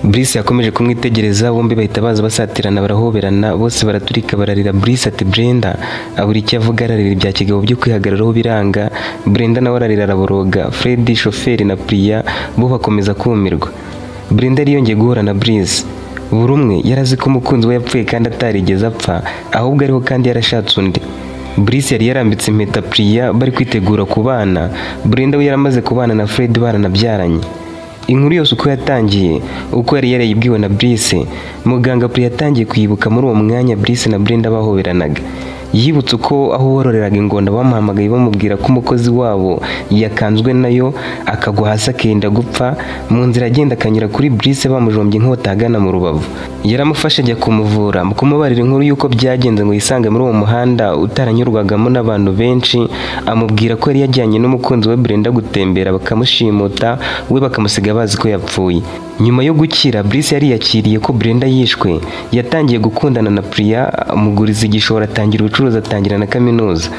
Brice yakomeje kumwitegereza, bombi bahita baza basatirana, barahoberana, bose baraturika bararira. Brice ati Brenda abura icyo avuga, ararira ibya kigabo byo kwihagararaho biranga. Brenda nawe ararira araboroga. Fred shoferi na Priya bo bakomeza kumirwa. Brenda yari yongeye guhura na Brice. Buri umwe yarazi ko umukunzi we yapfuye kandi atarigeze apfa, ahubwo ariho kandi yarashatse undi. Brice yari yarambitse impeta Priya bari kwitegura kubana. Brenda we yaramaze kubana na Fred baranabyaranye. Inkuru yose uko yatangiye, uko yari yarayibwiwe na Brice, muganga Priya yatangiye kwibuka muri uwo mwanya Brice na Brenda bahoberanaga. Yibutse uko aho wororeraga ingona bamuhamagaye bamubwira ko umukozi wabo yakanzwe nayo akagwa hasi akenda gupfa, mu nzira agenda akanyura kuri Brice bamujombye inkota agana mu rubavu. Yaramufashe ajya kumuvura, mu kumubarira inkuru y'uko byagenze ngo yisange muri uwo muhanda utaranyurwagamo n'abantu benshi, amubwira ko yari yajyanye n'umukunzi we Brenda gutembera bakamushimuta, we bakamusiga bazi ko yapfuye. Nyuma yo gukira, Brice yari yakiriye ko Brenda yishwe, yatangiye gukundana na Priya, amuguriza igishoro atangira ubucuruzi atangira na kaminuza.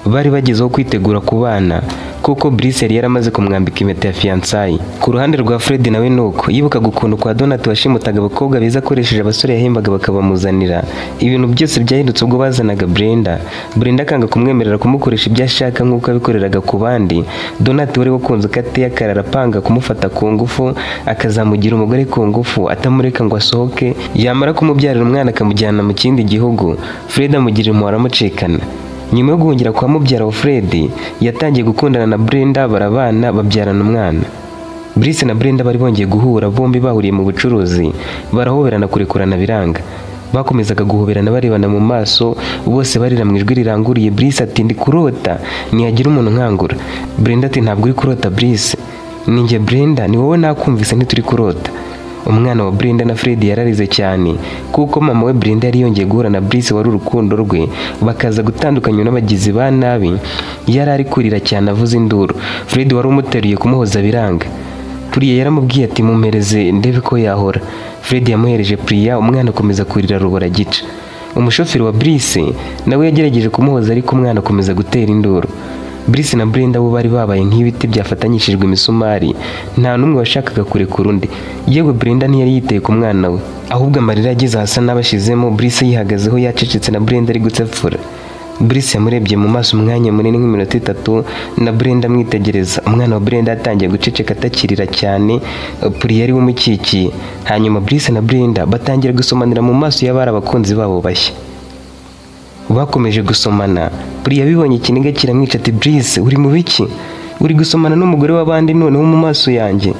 Bari bagezeho kwitegura kubana kuko Brice yari yaramaze kumwambika impeta ya fiançailles. Ku ruhande rwa Fred nawe nuko yibukaga ukuntu kwa Donat washimutaga abakobwa beza akoresheje abasore yahembaga bakabamuzanira. Ibintu byose byahindutse ubwo bazanaga Brenda. Brenda akanga kumwemerera kumukoresha ibyo ashaka nk'uko abikoreraga ku bandi. Donat wari wakunze ko ateye akarara apanga kumufata ku ngufu, akazamugira umugore ku ngufu, atamureka ngo asohoke, yamara kumubyarira umwana akamujyana mu kindi gihugu. Fred amugira impuhwe aramucikana. Nyuma yo guhungira kwa mubyara wa Fred, yatangiye gukundana na Brenda, barabana babyarana umwana. Brice na Brenda bari bongeye guhura, bombi bahuriye mu bucuruzi, barahoberana kurekurana biranga. Bakomezaga guhoberana barebana mu maso, bose barira mu ijwi riranguriye. Brice ati ndi kurota, ntihagira umuntu nkangura. Brenda ati ntabwo uri kurota Brice, ni njye Brenda, ni wowe nakumvise ntituri kurota. Umwana wa Brenda na Fred yararize cyane kuko mama we Brenda yari yongeye guhura na Brice wari urukundo rwe, bakaza gutandukanywa n'abagizi ba nabi. Yari ari kurira cyane avuza induru. Fred wari umuteruye kumuhoza biranga. Priya yaramubwiye ati mumpereze ndebe ko yahora. Fred yamuhereje Priya, umwana akomeza kurira rubora gica. Umushoferi wa Brice nawe yagerageje kumuhoza ariko umwana akomeza gutera induru. Brice na Brenda bo bari babaye nk'ibiti byafatanyishijwe imisumari, nta n'umwe washakaga kurekura undi. Yewe Brenda ntiyari yiteye ku mwana we, ahubwo amarira ageze hasa n'abashizemo. Brice yihagazeho yacecetse na Brenda ari gutsepfura. Brice yamurebye mu maso umwanya munini nk'iminota itatu, na Brenda amwitegereza. Umwana wa Brenda yatangiye guceceka atakirira cyane, Priya yari umukikiye. Hanyuma Brice na Brenda batangira gusomanira mu maso y'abari abakunzi babo bashya. Bakomeje gusomana. Priya abibonye ikiniga kiramwica ati Brice uri mu biki? Uri gusomana n'umugore w'abandi noneho mu maso yanjye.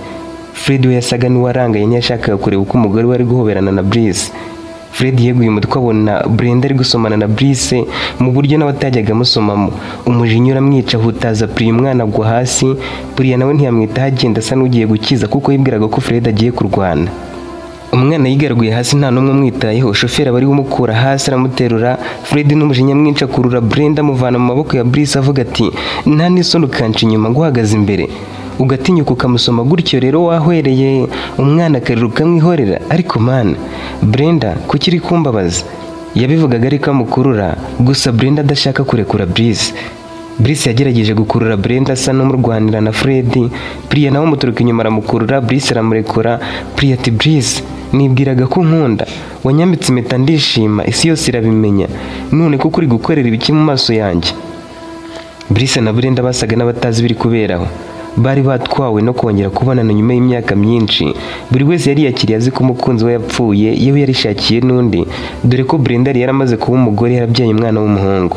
Fred we yasaga n'uwarangaye, ntiyashakaga kureba uko umugore we ari guhoberana na Brice. Fred yeguye umutwe abona Brenda ari gusomana na Brice mu buryo nawe atajyaga amusomamo. Umujinya uramwica ahutaza Priya, umwana agwa hasi. Priya nawe ntiyamwitaho agenda asa n'ugiye gukiza kuko yibwiraga ko Fred agiye kurwana. Umwana yigarguye hasi nta n'umwe umwitayeho, shoferi aba ari umukura hasi aramuterura. Fred n'umujinya mwinshi akurura Brenda amuvana mu maboko ya Brice avuga ati nta n'isoni ukanca inyuma nguhagaze imbere, ugatinyuka ukamusoma gutyo rero wahwereye umwana akarira ukamwihorera. Ariko mana Brenda kuki uri kumbabaza? Yabivugaga ariko amukurura, gusa Brenda adashaka kurekura Brice. Brice yagerageje gukurura Brenda asa n'umurwanira na Fred. Priya nawe amuturuka inyuma aramukurura, Brice aramurekura. Priya ati Brice nibwiraga ko nkunda, wanyambitse impeta ndishima, isi yose irabimenya, none kuko uri gukorera ibiki mu maso yanjye? Brice na Brenda basaga n'abatazi biri kuberaho. Bari batwawe no kongera kubonana nyuma y'imyaka myinshi. Buri wese yari yakiriye azi ko umukunzi we yapfuye, yewe yarishakiye n'undi, dore ko Brenda yari yaramaze kuba umugore yarabyaye umwana w'umuhungu.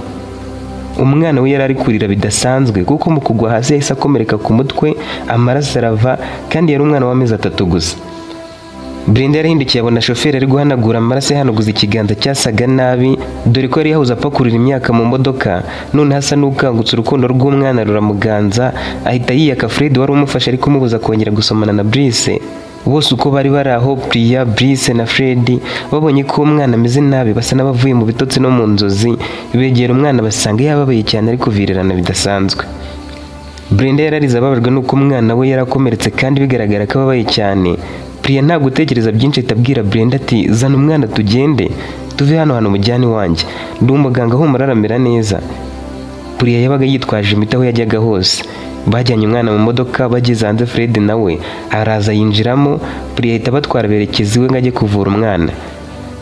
Umwana we yari ari kurira bidasanzwe kuko mu kugwa hasi yahise akomereka ku mutwe, amaraso arava, kandi yari umwana w'amezi 3 gusa. Brenda yarahindukiye abona shoferi ari guhanagura amaraso yahanaguza ikiganza cyasaga nabi, dore ko yari yahoze apakurura imyaka mu modoka, none hasa n'ukangutse urukundo rw'umwana ruramuganza, ahita yiyaka Fred wari umufashe ariko umubuza kongera gusomana na Brice. Bose uko bari bari aho, Priya, Brice na Fred babonye ko umwana ameze nabi, basa n'abavuye mu bitotsi no mu nzozi, begera umwana basanga yababaye cyane ari kuvirirana bidasanzwe. Brenda yararize ababajwe n'uko umwana we yarakomeretse kandi bigaragara ko ababaye cyane. Priya nta gutekereza byinshi ahita abwira Brenda ati zana umwana tugende, tuve hano hantu mujyane iwanjye, ndi umuganga humura aramera neza. Priya yabaga yitwaje imiti aho yajyaga hose. Bajyanye umwana mu modoka, bageze hanze Fred nawe araza yinjiramo, Priya ahita abatwara berekeza iwe ngo ajye kuvura umwana.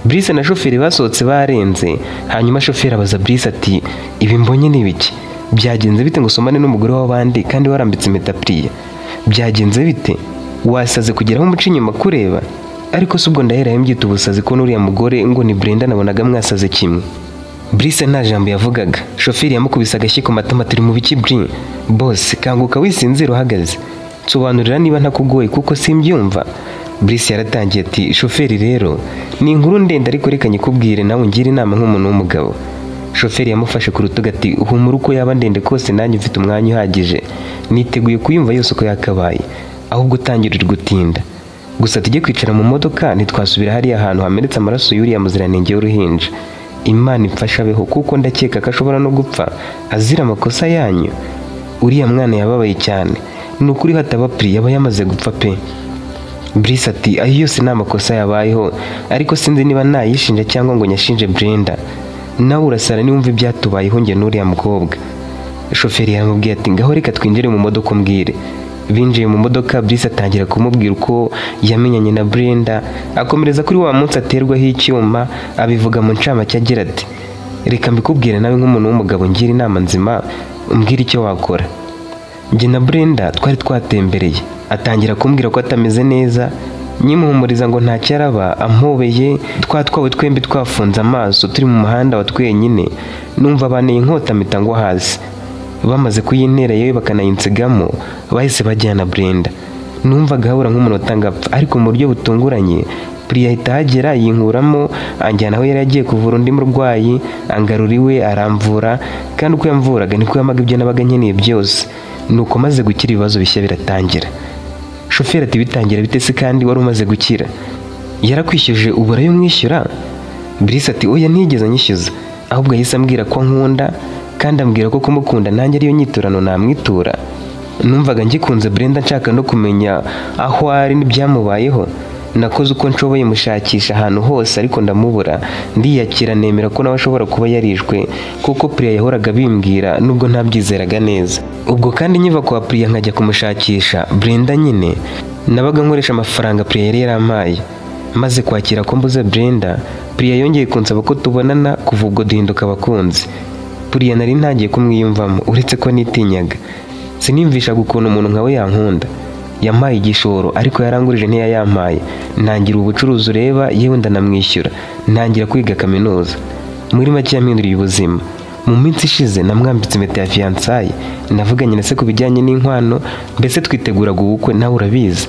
Brice na shoferi basohotse barenze, hanyuma shoferi abaza Brice ati ibi mbonye ni ibiki? Byagenze bite ngo usomane n'umugore w'abandi kandi warambitse impeta Priya? Byagenze bite? Wasaze kugeraho umuca inyuma kureba? Ariko se ubwo ndahera mbyita ubusazi ko n'uriya mugore ngo ni Brenda nabonaga mwasaze kimwe. Brice nta jambo yavugaga. Shoferi yamukubise agashyi ku matama turi mu biki Bri? Boss, kanguka wisinzira uhagaze. Nsobanurira niba ntakugoye kuko simbyumva. Brice yaratangiye ati shoferi rero ni inkuru ndende ariko reka nyikubwire nawe ungire inama nk'umuntu w'umugabo. Shoferi yamufashe ku rutugu ati humura uko yaba ndende kose nanjye mfite umwanya uhagije, niteguye kuyumva yose uko yakabaye, ahubwo utangira gutinda. Gusa tujye kwicara mu modoka ntitwasubira hariya hantu hamenetse amaraso y'uriya muziranenge w'uruhinja. Imana imfasha abeho kuko ndakeka ko ashobora no gupfa azira amakosa yanyu. Uriya mwana yababaye cyane, ni ukuri hataba Priya yaba yamaze gupfa pe. Brice ati ayo yose ni amakosa yabayeho, ariko sinzi niba nayishinja cyangwa ngo nyashinje Brenda. Nawe urasara niwumva ibyatubayeho njye n'uriya mukobwa. Shoferi yaramubwiye ati ngaho reka twinjire mu modoka umbwire. Binjiye mu modoka, Brice atangira kumubwira uko yamenyanye na Brenda, akomereza kuri wa munsi aterwaho icyuma, abivuga mu ncamake agira ati reka mbikubwire nawe nk'umuntu w'umugabo ngira inama nzima, umbwire icyo wakora. Njye na Brenda twari twatembereye, atangira kumbwira ko atameze neza, nyimuhumuriza ngo ntacyo araba, ampobeye twatwawe twembi twafunze amaso turi mu muhanda wa twenyine, numva baneye inkota mpita ngwa hasi. Bamaze kuyintera yewe bakanayinsigamo, bahise bajyana Brenda. Numvaga habura nk'umunota ngapfa, ariko mu buryo butunguranye Priya ahita ahagera yinkuramo, anjyana aho yari agiye kuvura undi murwayi, angarura iwe aramvura, kandi uko yamvuraga niko yamaga ibyo nabaga nkeneye byose. Nuko maze gukira ibibazo bishya biratangira. Shoferi ati bitangira bite se kandi wari umaze gukira? Yarakwishyuje ubura yo mwishyura? Brice ati oya ntiyigeze anyishyuza, ahubwo yahise ambwira ko nkunda kandi ambwira ko kumukunda nanjye ariyo nyiturano namwitura. Numvaga ngikunze Brenda nshaka no kumenya aho ari n'ibyamubayeho. Nakoze uko nshoboye mushakisha ahantu hose ariko ndamubura, ndiyakira nemera ko nawe ashobora kuba yarishwe kuko Priya yahoraga bimbwira nubwo ntabyizeraga neza. Ubwo kandi nkiva kwa Priya nkajya kumushakisha Brenda nyine, nabaga nkoresha amafaranga Priya yari yarampaye. Maze kwakira ko mbuze Brenda, Priya yongeye kunsaba ko tubonana, kuva ubwo duhinduka abakunzi. Priya nari ntangiye kumwiyumvamo uretse ko nitinyaga. Siniyumvishaga ukuntu umuntu nkawe yankunda. Yampaye igishoro ariko yarangurije ntiyayampaye. Ntangira ubucuruzi ureba yewe ndanamwishyura, ntangira kwiga kaminuza. Muri make yampinduriye ubuzima. Mu minsi ishize namwambitse impeta ya fiyansaye, navuganye na se ku bijyanye n'inkwano, mbese twiteguraga ubukwe nawe urabizi.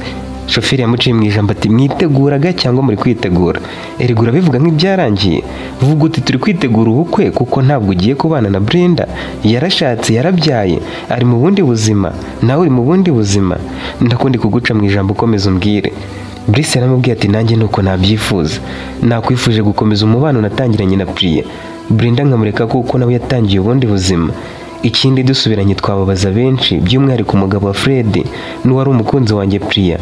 Shoferi yamuciye mu ijambo ati mwiteguraga cyangwa muri kwitegura? Erega urabivuga nk'ibyarangiye. Vuga uti turi kwitegura ubukwe kuko ntabwo ugiye kubana na Brenda, yarashatse yarabyaye, ari mu bundi buzima, nawe uri mu bundi buzima. Ndakundi kuguca mu ijambo ukomeza umbwire. Brice yaramubwiye ati nanjye nuko nabyifuza, nakwifuje gukomeza umubano natangiranye na Priya, Brenda nkamureka kuko nawe yatangiye ubundi buzima. Ikindi dusubiranye twababaza benshi, by'umwihariko umugabo wa Fred n'uwari umukunzi wanjye Priya.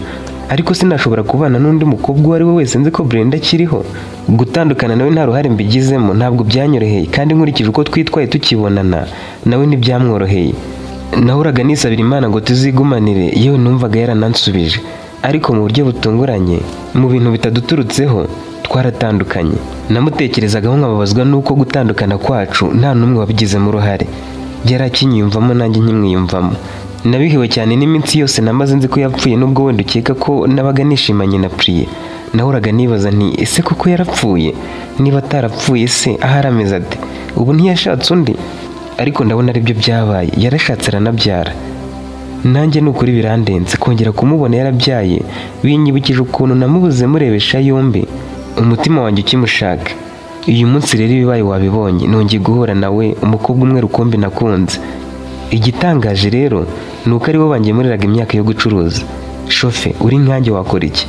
Ariko sinashobora kubana n'undi mukobwa uwo ari we wese nzi ko Brenda akiriho. Gutandukana nawe nta ruhare mbigizemo, ntabwo byanyoroheye, kandi nkurikije uko twitwaye tukibonana nawe ntibyamworoheye. Nahoraga nisabira Imana ngo tuzigumanire, yewe numvaga yaranansubije, ariko mu buryo butunguranye, mu bintu bitaduturutseho twaratandukanye. Namutekerezagaho nkababazwa n'uko gutandukana kwacu nta n'umwe wabigizemo uruhare. Yarakinyiyumvamo nanjye nkimwiyumvamo. Nabihiwe cyane n'iminsi yose namaze nzi ko yapfuye, nubwo wenda ukeka ko nabaga nishimanye na Priya. Nahoraga nibaza nti ese koko yarapfuye? Niba atarapfuye se ahari ameze ate? Ubu ntiyashatse undi? Ariko ndabona aribyo byabaye, yarashatse aranabyara. Nanjye ni ukuri birandenze kongera kumubona yarabyaye, binyibukije ukuntu namubuze murebesha yombi, umutima wanjye ukimushaka. Uyu munsi rero ibibaye wabibonye, nongeye guhura nawe, umukobwa umwe rukumbi nakunze. Igitangaje rero ni uko ari bo bangemuriraga imyaka yo gucuruza. Shofe, uri nkanjye wakora iki?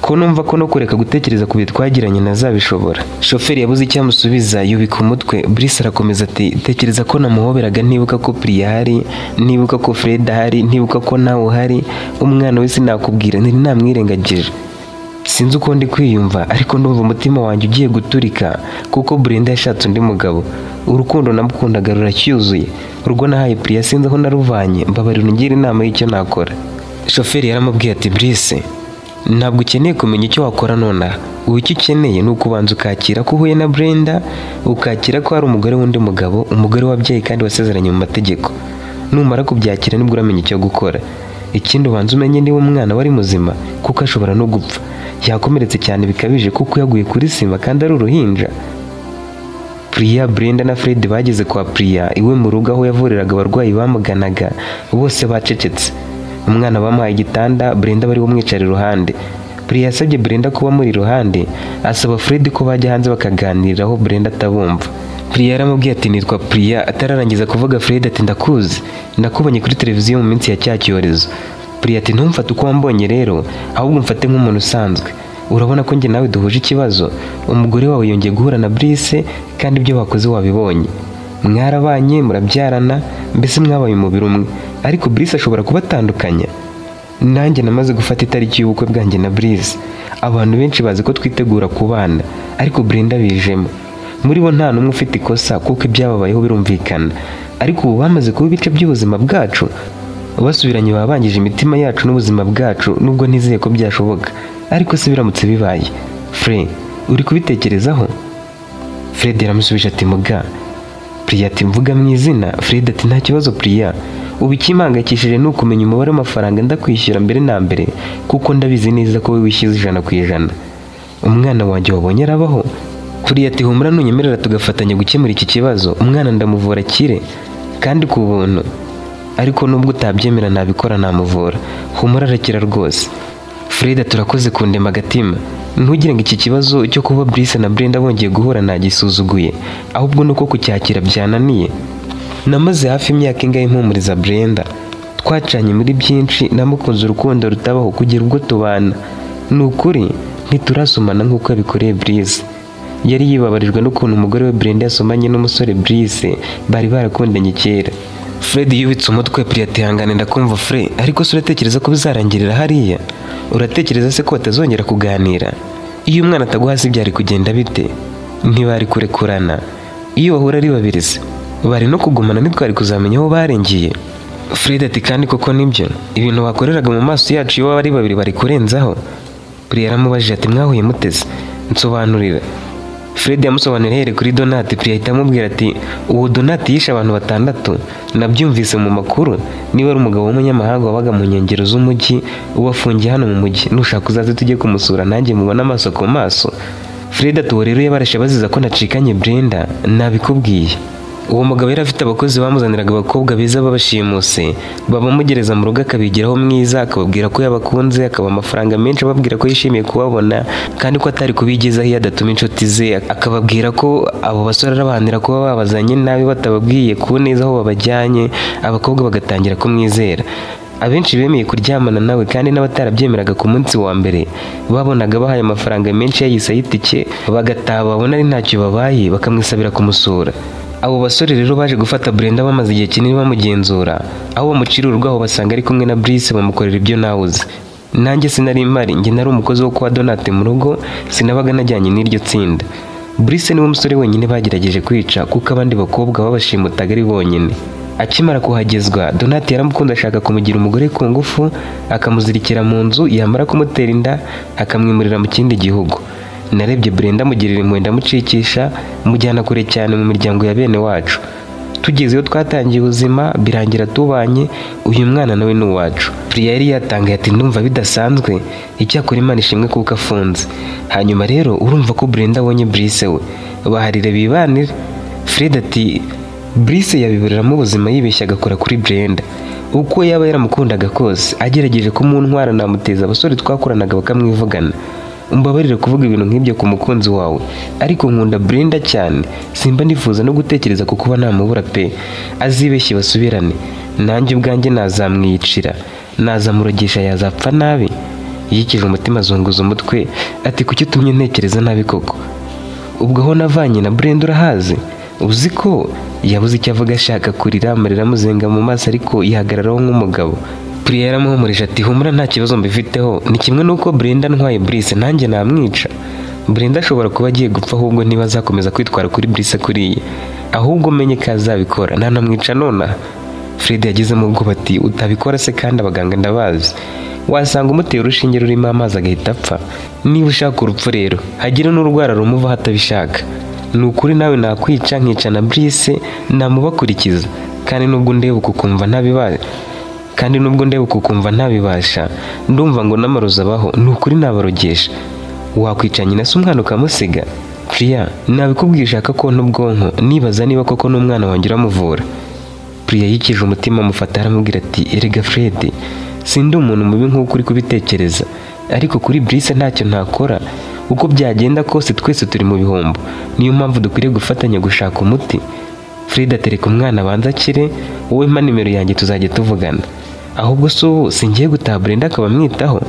Ko numva ko no kureka gutekereza ku bihe twagiranye ntazabishobora. Shoferi yabuze icyo amusubiza yubika umutwe. Brice arakomeza ati tekereza ko namuhoberaga ntibuka ko Priya ahari, ntibuka ko Fred ahari, ntibuka ko nawe uhari, umwana we sinakubwira ntiri namwirengagije. Sinzi uko ndi kwiyumva ariko ndumva umutima wanjye ugiye guturika kuko Brenda yashatse undi mugabo. Urukundo namukundaga ruracyuzuye. Urwo nahaye Priya sinzi aho naruvanye, mbabarira ungire inama y'icyo nakora. Shoferi yaramubwiye ati Brice, ntabwo ukeneye kumenya icyo wakora nonaha. Ubu icyo ukeneye ni ukubanza ukakira ko uhuye na Brenda, ukakira ko ari umugore w'undi mugabo, umugore wabyaye kandi wasezeranye mu mategeko. Numara kubyakira nibwo uramenya icyo gukora. Ikindi ubanza umenye niba umwana wari muzima, kuko ashobora no gupfa. Yakomeretse cyane bikabije kuko yaguye kuri sima kandi ari uruhinja. Priya, Brenda na Fred bageze kwa Priya iwe mu rugo aho yavuriraga abarwayi bamuganaga, bose bacecetse. Umwana bamuhaye igitanda, Brenda bari bumwicara iruhande. Priya yasabye Brenda kuba muri iruhande, asaba Fred ko bajya hanze bakaganiriraho Brenda atabumva. Priya yaramubwiye ati nitwa Priya, atararangiza kuvuga Fred ati ndakuzi, nakubonye kuri televiziyo mu minsi ya cya cyorezo. Priya ati ntumfate uko wambonye rero, ahubwo mfate nk'umuntu usanzwe. Urabona ko njye nawe duhuje ikibazo, umugore wawe yongeye guhura na Brice kandi ibyo bakoze wabibonye. Mwarabanye, murabyarana, mbese mwabaye umubiri umwe, ariko Brice ashobora kubatandukanya. Nanjye namaze gufata itariki y'ubukwe bwanjye na Brice. Abantu benshi bazi ko twitegura kubana, ariko Brenda bijemo. Muri bo nta n'umwe ufite ikosa kuko ibyababayeho birumvikana, ariko ubu bamaze kuba ibice by'ubuzima bwacu. Basubiranye baba bangije imitima yacu n'ubuzima bwacu, nubwo ntizeye ko byashoboka, ariko se biramutse bibaye. Fred, uri kubitekerezaho? Fred yaramusubije ati muga. Priya ati mvuga mu izina. Fred ati nta kibazo Priya, ubu ikimpangayikishije ni ukumenya umubare w'amafaranga ndakwishyura mbere na mbere, kuko ndabizi neza ko wowe wishyuza 100%. Umwana wanjye wabonye arabaho. Priya ati humura nunyemerera tugafatanya gukemura iki kibazo, umwana ndamuvura akire kandi ku buntu, ariko nubwo utabyemera nabikora namuvura, humura arakira rwose. Fred turakoze kundema agatima, ntugire ngo iki kibazo cyo kuba Brice na Brenda bongeye guhura nagisuzuguye, ahubwo nuko kucyakira byananiye. Namaze hafi imyaka ingahe mpumuriza Brenda, twacanye muri byinshi, namukunze urukundo rutabaho kugera ubwo tubana. Ni ukuri ntiturasomana nk'uko yabikoreye Brice. Yari yibabarijwe n'ukuntu umugore we Brenda yasomanye n'umusore Brice bari barakundanye kera. Fred yubitse umutwe. Priya ati hangane ndakumva Fred, ariko se uratekereza ko bizarangirira hariya? Uratekereza se ko batazongera kuganira? Iyo umwana ataguha se byari kugenda bite? Ntibari kurekurana. Iyo bahura ari babiri se bari no kugumana, ntitwari kuzamenya aho barengeye. Fred ati kandi koko nibyo, ibintu bakoreraga mu maso yacu iyo bari babiri bari kurenzaho. Priya yaramubajije ati mwahuye muteze? Nsobanurira. Fred yamusobanuriye ahereye kuri Donati. Priya ahita amubwira ati uwo Donati yishe abantu 6, nabyumvise mu makuru, niba ari umugabo w'umunyamahanga wabaga mu nkengero z'umujyi, ubu afungiye hano mu mujyi, nushaka uzaze tujye kumusura nanjye mubone amaso ku maso. Fred ati uwo rero yabarashe baziza ko nacikanye Brenda, nabikubwiye. Uwo mugabo yari afite abakozi bamuzaniraga abakobwa beza babashimuse, babamugereza mu rugo akabigiraho mwiza, akababwira ko yabakunze, akaba amafaranga menshi ababwira ko yishimiye kubabona kandi ko atari kubigezaho iyo adatuma inshuti ze, akababwira ko abo basore arabahanira kuba babazanye nabi batababwiye ku neza aho babajyanye, abakobwa bagatangira kumwizera. Abenshi bemeye kuryamana nawe kandi n'abatarabyemeraga ku munsi wa mbere babonaga bahaye amafaranga menshi yayise ayitike, bagataha babona ari ntacyo babaye bakamwisabira kumusura. Abo basore rero baje gufata Brenda bamaze igihe kinini bamugenzura, aho bamucira urwaho basanga ari kumwe na Brice bamukorera ibyo nawe uzi. Nanjye sinari mpari, njye nari umukozi wo kwa Donate mu rugo, sinabaga najyanye n'iryo tsinda. Brice niwe musore wenyine bagerageje kwica kuko abandi bakobwa babashimutaga ari bonyine. Akimara kuhagezwa, Donate yaramukunda ashaka kumugira umugore ku ngufu, akamuzirikira mu nzu, yamara kumutera inda akamwimurira mu kindi gihugu. Narebye Brenda mugirira impuhwe ndamucikisha, mujyana kure cyane mu miryango ya bene wacu. Tugezeyo twatangiye ubuzima, birangira tubanye, uyu mwana nawe ni uwacu. Priya yari yatangaye ati ndumva bidasanzwe, icyakora Imana ishimwe kuko afunze. Hanyuma rero urumva ko Brenda abonye Brice we, baharire bibanire. Fred ati Brice yabiburiramo ubuzima yibeshya agakora kuri Brenda. Uko yaba yaramukundaga kose, agerageje kumuntwara namuteza abasore twakoranaga bakamwivugana. Umbabarire kuvuga ibintu nk'ibyo ku mukunzi wawe, ariko nkunda Brenda cyane, simba nifuza no gutekereza ku kuba namubura pe. Azibeshye basubirane, nanjye ubwanjye nazamwicira, nazamurogesha yazapfa nabi. Yikije umutima azunguza umutwe ati kuki utumye ntekereza nabi koko? Ubwo aho navanye na Brenda urahazi? Uzi ko yabuze icyo avuga ashaka kurira, amarira amuzenga mu maso, ariko yihagararaho nk'umugabo. Priya yaramuhumurije ati humura nta kibazo mbifiteho, ni kimwe nuko Brenda ntwaye Brice nanjye namwica. Brenda ashobora kuba agiye gupfa ahubwo niba azakomeza kwitwara kuri Brice kuriya. Ahubwo menye ko azabikora ntanamwica nonaha. Fred yageze mu bwoba ati utabikora se kandi abaganga ndabazi, wasanga umutera urushinge rurimo amazi agahita apfa. Niba ushaka urupfu rero hagire n'urwara rumuvaho atabishaka. Ni ukuri nawe nakwica nkica na Brice namubakurikiza, kandi nubwo ndeba ukumva ntabibaye, kandi nubwo ndeba ukumva ntabibasha, ndumva ngo n'amarozi abaho, ni ukuri nabarogesha. Wakwica nyina se umwana ukamusiga? Priya, nabikubwiye ushaka konta ubwonko, nibaza niba koko n'umwana wanjye uramuvura. Priya yikije umutima amufata aramubwira ati erega Fred, sindi umuntu mubi nk'uko uri kubitekereza, ariko kuri Brice ntacyo ntakora. Uko byagenda kose twese turi mu bihombo, niyo mpamvu dukwiriye gufatanya gushaka umuti. Fred atereka umwana abanza akire, wowe mpa nimero yanjye tuzajya tuvugana. Ahubwo se ubu singiye gutaha Brenda akaba amwitaho?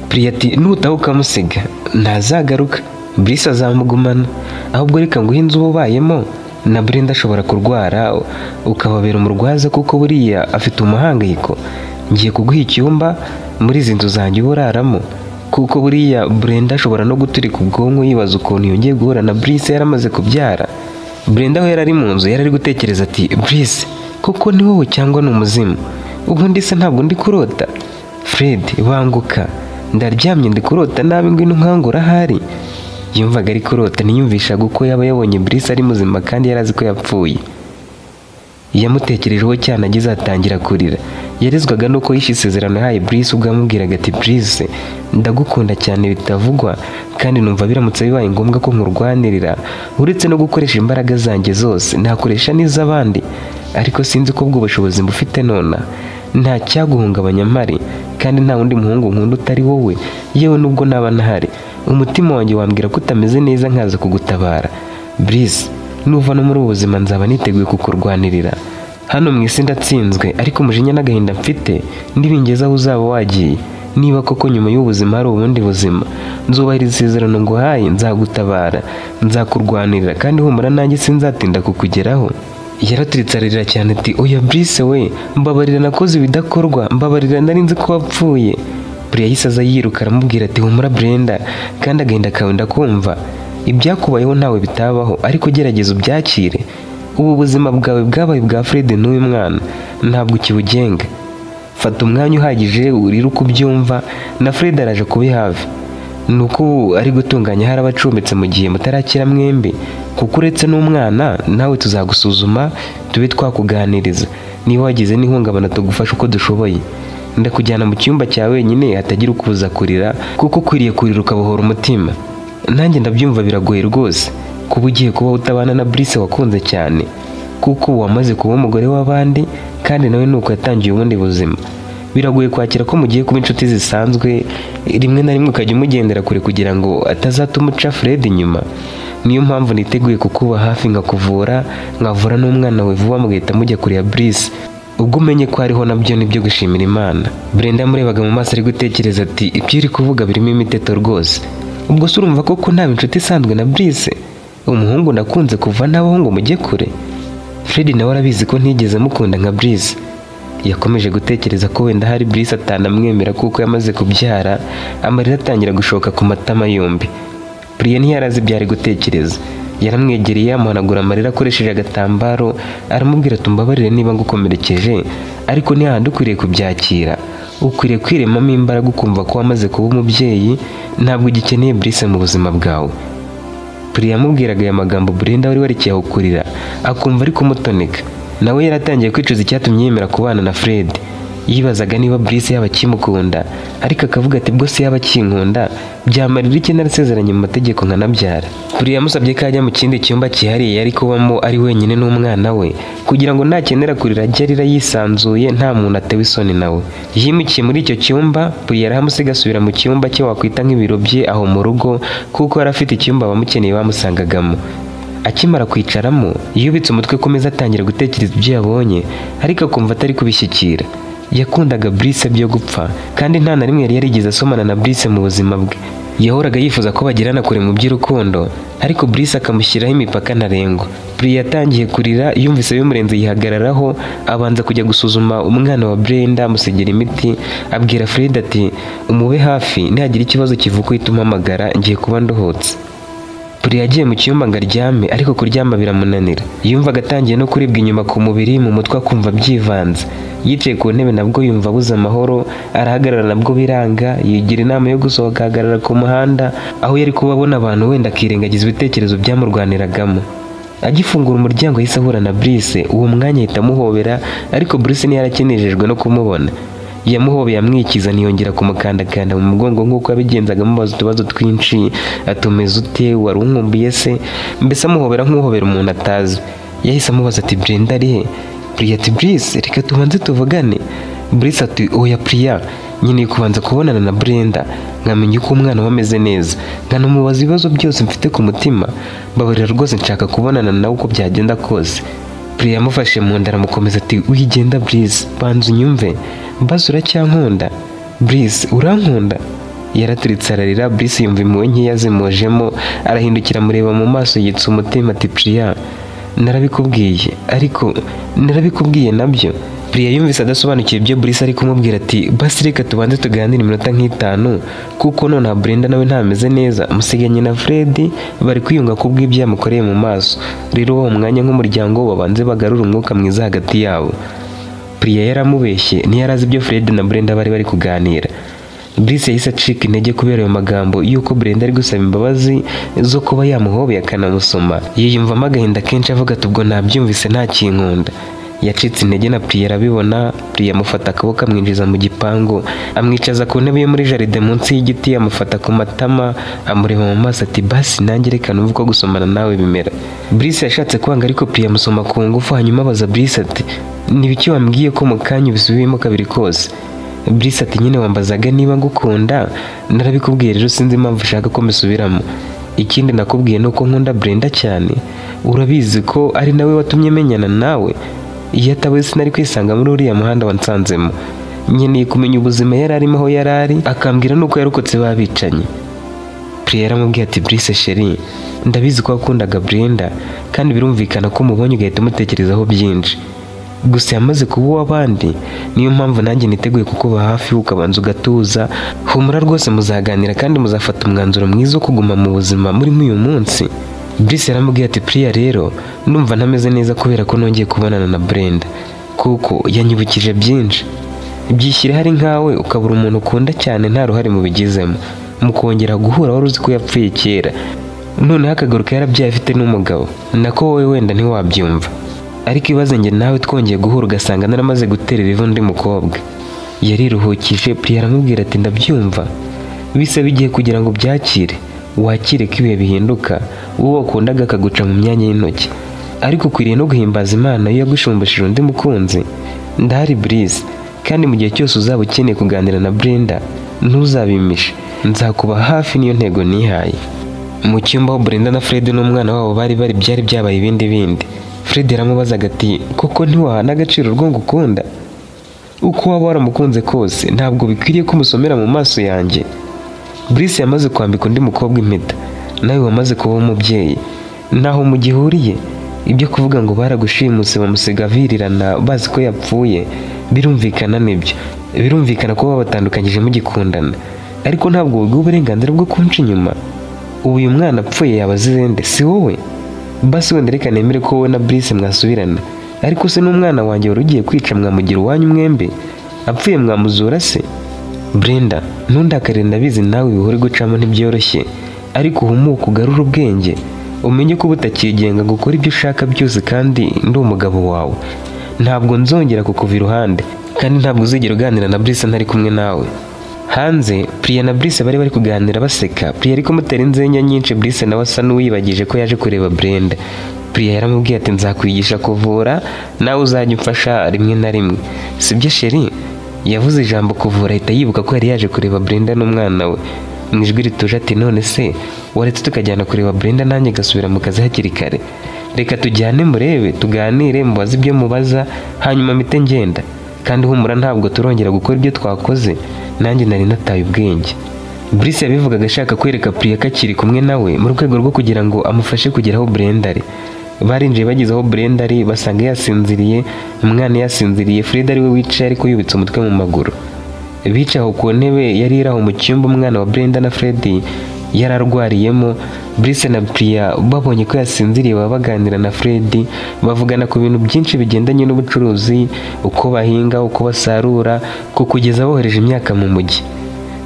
Priya ati nutaha ukamusiga ntazagaruka, Brice azamugumana. Ahubwo reka nguhe inzu uba ubayemo, na Brenda ashobora kurwara ukababera umurwaza kuko buriya afite umuhangayiko. Ngiye kuguha icyumba muri izi nzu zanjye uba uraramo, kuko buriya Brenda ashobora no guturika ubwonko yibaza ukuntu yongeye guhura na Brice yaramaze kubyara. Brenda aho yari ari mu nzu yari ari gutekereza ati Brice koko ni wowe cyangwa ni umuzimu? Ubundi se ntabwo ndi kurota? Fred banguka, ndaryamye ndi kurota nabi, ngwino nkangura ahari. Yumvaga ari kurota, ntiyumvishaga uko yaba yabonye Brice ari muzima kandi yari azi ko yapfuye. Yamutekerejeho cyane ageze atangira kurira. Yarezwaga nuko yishe isezerano yahaye Brice ubwo yamubwiraga ati Brice ndagukunda cyane bitavugwa, kandi numva biramutse bibaye ngombwa ko nkurwanirira, uretse no gukoresha imbaraga zanjye zose nakoresha n'iz'abandi, ariko sinzi ko ubwo bushobozi mbufite nona. Nta cyaguhungabanya mpari, kandi nta wundi muhungu nkunda utari wowe, yewe nubwo naba ntahari umutima wanjye wambwira ko utameze neza nkaza kugutabara. Brice nuva no muri ubu buzima nzaba niteguye kukurwanirira. Hano mu isi ndatsinzwe, ariko umujinya n'agahinda mfite nibingeza aho uzaba wagiye. Niba koko nyuma y'ubuzima hari ubundi buzima, nzubahiriza isezerano nguhaye, nzagutabara, nzakurwanirira, kandi humura nanjye sinzatinda kukugeraho. Yaraturitse ararira cyane ati oya Brice we, mbabarira nakoze ibidakorwa, mbabarira nari nzi ko wapfuye. Priya yahise aza yiruka aramubwira ati humura Brenda, kandi agahinda kawe ndakumva, ibyakubayeho ntawe bitabaho, ariko gerageza ubyakire. Ubu buzima bwawe bwabaye ubwa Fred n'uyu mwana, ntabwo ukibugenga. Fata umwanya uhagije urire uko ubyumva, na Fred araje kubi hafi. Nuko ubu ari gutunganya hari abacumbitse mu gihe mutarakira mwembi, kuko uretse n'umwana nawe tuzagusuzuma tube twakuganiriza, niba wagize n'ihungabana tugufasha uko dushoboye. Ndakujyana mu cyumba cya wenyine hatagira ukubuza kurira, kuko ukwiriye kurira ukabohora umutima. Nanjye ndabyumva biragoye rwose kuba ugiye kuba utabana na Brice wakunze cyane, kuko ubu wamaze kuba umugore w'abandi, kandi nawe nuko yatangiye ubundi buzima. Biragoye kwakira ko mugiye kuba inshuti zisanzwe, rimwe na rimwe ukajya umugendera kure kugira ngo atazatuma uca Fred inyuma. Niyo mpamvu niteguye kukuba hafi nkakuvura, nkavura n'umwana we vuba mugahita mujya kure ya Brice. Ubwo umenye ko ariho nabyo nibyo gushimira Imana. Brenda yamurebaga mu maso ari gutekereza ati ibyo uri kuvuga birimo imiteto rwose. Ubwo se urumva koko nta inshuti isanzwe na Brice? Umuhungu nakunze kuva n'abahungu mujye kure. Fred nawe arabizi ko ntigeze mukunda nka Brice. Yakomeje gutekereza ko wenda hari Brice atanamwemera kuko yamaze kubyara, amarira atangira gushoka ku matama yombi. Priya ntiyarazi ibyo ari gutekereza. Yaramwegereye amuhanagura amarira akoresheje agatambaro, aramubwira ati umbabarire niba ngukomerekeje, ariko ni hahandi ukwiriye kubyakira. Ukwiriye kwiremamo imbaraga ukumva ko wamaze kuba umubyeyi, ntabwo ugikeneye Brice mu buzima bwawe. Priya yamubwiraga aya magambo Brenda wari warekeye aho kurira, akumva ari kumutoneka. Nawe yaratangiye kwicuza icyatumye yemera kubana na Fred. Yibazaga niba Brice yaba akimukunda, ariko akavuga ati bwo se yaba akinkunda, byamarira iki narasezeranye mu mategeko nkanabyara. Priya yamusabye ko ajya mu kindi cyumba cyihariye yari kubamo ari wenyine n'umwana we, kugira ngo nakenera kurira ajye arira yisanzuye nta muntu atewe isoni nawe. Yimukiye muri icyo cyumba, Priya arahamusiga asubira mu cyumba cye wakwita nk'ibiro bye aho mu rugo, kuko yari afite icyumba abamukeneye bamusangagamo. Akimara kwicaramo, yubitse umutwe ku meza atangira gutekereza ibyo yabonye, ariko akumva atari kubishyikira. Yakundaga Brice byo gupfa, kandi nta na rimwe yari yarigeze asomana na Brice mu buzima bwe. Yahoraga yifuza ko bagirana kure mu by'urukundo, ariko Brice akamushyiraho imipaka ntarengwa. Priya yatangiye kurira, yumvise bimurenze yihagararaho, abanza kujya gusuzuma umwana wa Brenda amusigira imiti, abwira Fred ati umube hafi nihagira ikibazo kivuka uhite umpamagara, ngiye kuba ndohotse. Priya yagiye mu cyumba ngo aryame, ariko kuryama biramunanira. Yumvaga atangiye no kuribwa inyuma ku mubiri, mu mutwe akumva byivanze. Yicaye ku ntebe nabwo yumva abuze amahoro, arahagarara nabwo biranga, yigira inama yo gusohoka ahagarara ku muhanda, aho yari kuba abona abantu wenda akirengagiza ibitekerezo byamurwaniragamo. Agifungura umuryango yahise ahura na Brice, uwo mwanya ahita amuhobera, ariko Brice ntiyarakenejejwe no kumubona. Yamuhobeye amwikiza, ntiyongera kumukandakanda mu mugongo nk'uko yabigenzaga amubaza utubazo twinshi, atumeze ute, wari unkumbuye se, mbese amuhobera nk'uhobera umuntu atazi. Yahise amubaza ati Brenda ari he? Priya ati Brice, reka tubanze tuvugane. Brice ati oya Priya, nkeneye kubanza kubonana na Brenda, nkamenya uko umwana we ameze neza, nkanamubaza ibibazo byose mfite ku mutima, mbabarira rwose nshaka kubonana nawe uko byagenda kose. Priya yamufashe mu nda aramukomeza ati wigenda Brice, banza unyumve, mbaze uracyankunda? Brice urankunda? Yaraturitse ararira. Brice yumva impuhwe nkeya zimujemo, arahindukira amureba mu maso yitsa umutima ati Priya, narabikubwiye, ariko narabikubwiye nabyo. Priya yumvise adasobanukiwe ibyo Brice ari kumubwira ati basi reka tubanze tuganire iminota nk'itanu, kuko nonaha Brenda nawe ntameze neza, musiganye na Fred bari kwiyunga kubw'ibyo yamukoreye mu maso, rero uwo mwanya nk'umuryango babanze bagarure umwuka mwiza hagati yabo. Priya yaramubeshye, ntiyarazi ibyo Fred na Brenda bari bari kuganira. Brice yahise acika intege kubera ayo magambo y'uko Brenda ari gusaba imbabazi zo kuba yamuhobeye akanamusoma. Yiyumvamo agahinda kenshi avuga ati ubwo nabyumvise nta kinkunda. Yacitse intege na Priya arabibona. Priya amufata akaboko amwinjiza mu gipangu, amwicaza ku ntebe yo muri jaride munsi y'igiti, amufata ku matama, amureba mu maso ati basi nanjye reka numve uko gusomana nawe bimera. Brice yashatse kwanga ariko Priya amusoma ku ngufu, hanyuma abaza Brice ati nibiki wambwiye ko mu kanya ubisubiyemo kabiri kose? Brice ati nyine wambazaga niba ngukunda, narabikubwiye rero sinzi impamvu ushaka ko mbisubiramo. Ikindi nakubwiye nuko nkunda Brenda cyane, urabizi ko ari nawe watumye menyana nawe, iyo atawe sinari kwisanga muri uriya muhanda wansanzemo. Nkeneye kumenya ubuzima yari arimo aho yari ari, akambwira nuko yarokotse babicanye. Priya yaramubwiye ati Brice chérie, ndabizi ko wakundaga Brenda kandi birumvikana ko mubonye ugahita umutekerezaho byinshi, gusa yamaze kuba uw'abandi, niyo mpamvu nanjye niteguye kukuba hafi ukabanza ugatuza. Humura rwose muzaganira kandi muzafata umwanzuro mwiza wo kuguma mu buzima murimo uyu munsi. Brice yaramubwiye ati Priya rero ndumva ntameze neza kubera ko nongeye kubonana na Brenda, kuko yanyibukije byinshi. Byishyire hari nkawe ukabura umuntu ukunda cyane nta ruhare mubigizemo, mukongera guhura wari uzi ko yapfuye kera, noneho akagaruka yarabyaye afite n'umugabo, nako wowe wenda ntiwabyumva. Ariko ibaze njye nawe twongeye guhura ugasanga naramaze guterera ivu undi mukobwa. Yariruhukije. Priya aramubwira ati ndabyumva, bisaba igihe kugira ngo byakire, wakire ko ibihe bihinduka, uwo wakundaga akaguca mu myanya y'intoki, ariko ukwiriye no guhimbaza Imana iyo yagushumbishije undi mukunzi. Ndahari Brice, kandi mu gihe cyose uzaba ukeneye kuganira na Brenda ntuzabimishe, nzakuba hafi, niyo ntego nihaye. Mu cyumba aho Brenda na Fred n'umwana wabo bari bari byari byabaye ibindi bindi. Fred yaramubazaga ati koko ntiwahana agaciro urwo ngukunda? Uko waba waramukunze kose ntabwo bikwiriye ko umusomera mu maso yanjye. Brice yamaze kwambika undi mukobwa impeta, nawe wamaze kuba umubyeyi, ntaho mugihuriye. Ibyo kuvuga ngo baragushimuse bamusiga avirirana bazi ko yapfuye, birumvikana nibyo, birumvikana ko babatandukanyije mugikundana, ariko ntabwo biguha uburenganzira bwo kunca inyuma. Ubu uyu mwana apfuye yaba azize nde? Si wowe? Basi wenda reka nemere ko wowe na Brice mwasubirana, ariko se n'umwana wanjye wari ugiye kwica mwamugira uwanyu mwembi? Apfuye mwamuzura se? Brenda ntundakarire, ndabizi nawe ibihora gucamo ntibyoroshye, ariko uhumuke ugarure ubwenge, umenye ko utakigenga gukora ibyo ushaka byose, kandi ndi umugabo wawe, ntabwo nzongera kukuva iruhande, kandi ntabwo uzigera uganira na Brice ntari kumwe nawe. Hanze Priya na Brice bari bari kuganira baseka, Priya ariko mutera inzenya nyinshi, Brice nawe asa n'uwibagije ko yaje kureba Brenda. Priya yaramubwiye ati nzakwigisha kuvura, nawe uzajya umfasha rimwe na rimwe, sibyo chérie? Yavuze ijambo kuvura ahita yibuka ko yari yaje kureba Brenda n'umwana we. Mu ijwi rituje ati none se waretse tukajyana kureba Brenda nanjye gasubira mu kazi hakiri kare? Reka tujyane murebe, tuganire, mubaze ibyo mubaza, hanyuma mpite ngenda. Kandi humura ntabwo turongera gukora ibyo twakoze, nanjye nari nataye ubwenge. Brice yabivugaga ashaka kwereka Priya ko akiri kumwe nawe mu rwego rwo kugira ngo amufashe kugera aho Brenda ari. Barinjiye bageze aho Brenda ari basanga yasinziriye, umwana yasinziriye, Fred ari we wicaye ariko yubitse umutwe mu maguru. Bicaye aho ku ntebe yari iri aho mu cyumba, umwana wa Brenda na Fred Yararwariyemo. Brice na Priya babonye ko yasinziriye baba baganira na Fred, bavugana ku bintu byinshi bigendanye n'ubucuruzi, uko bahinga, uko basarura, ku kugeza bohereje imyaka mu mujyi.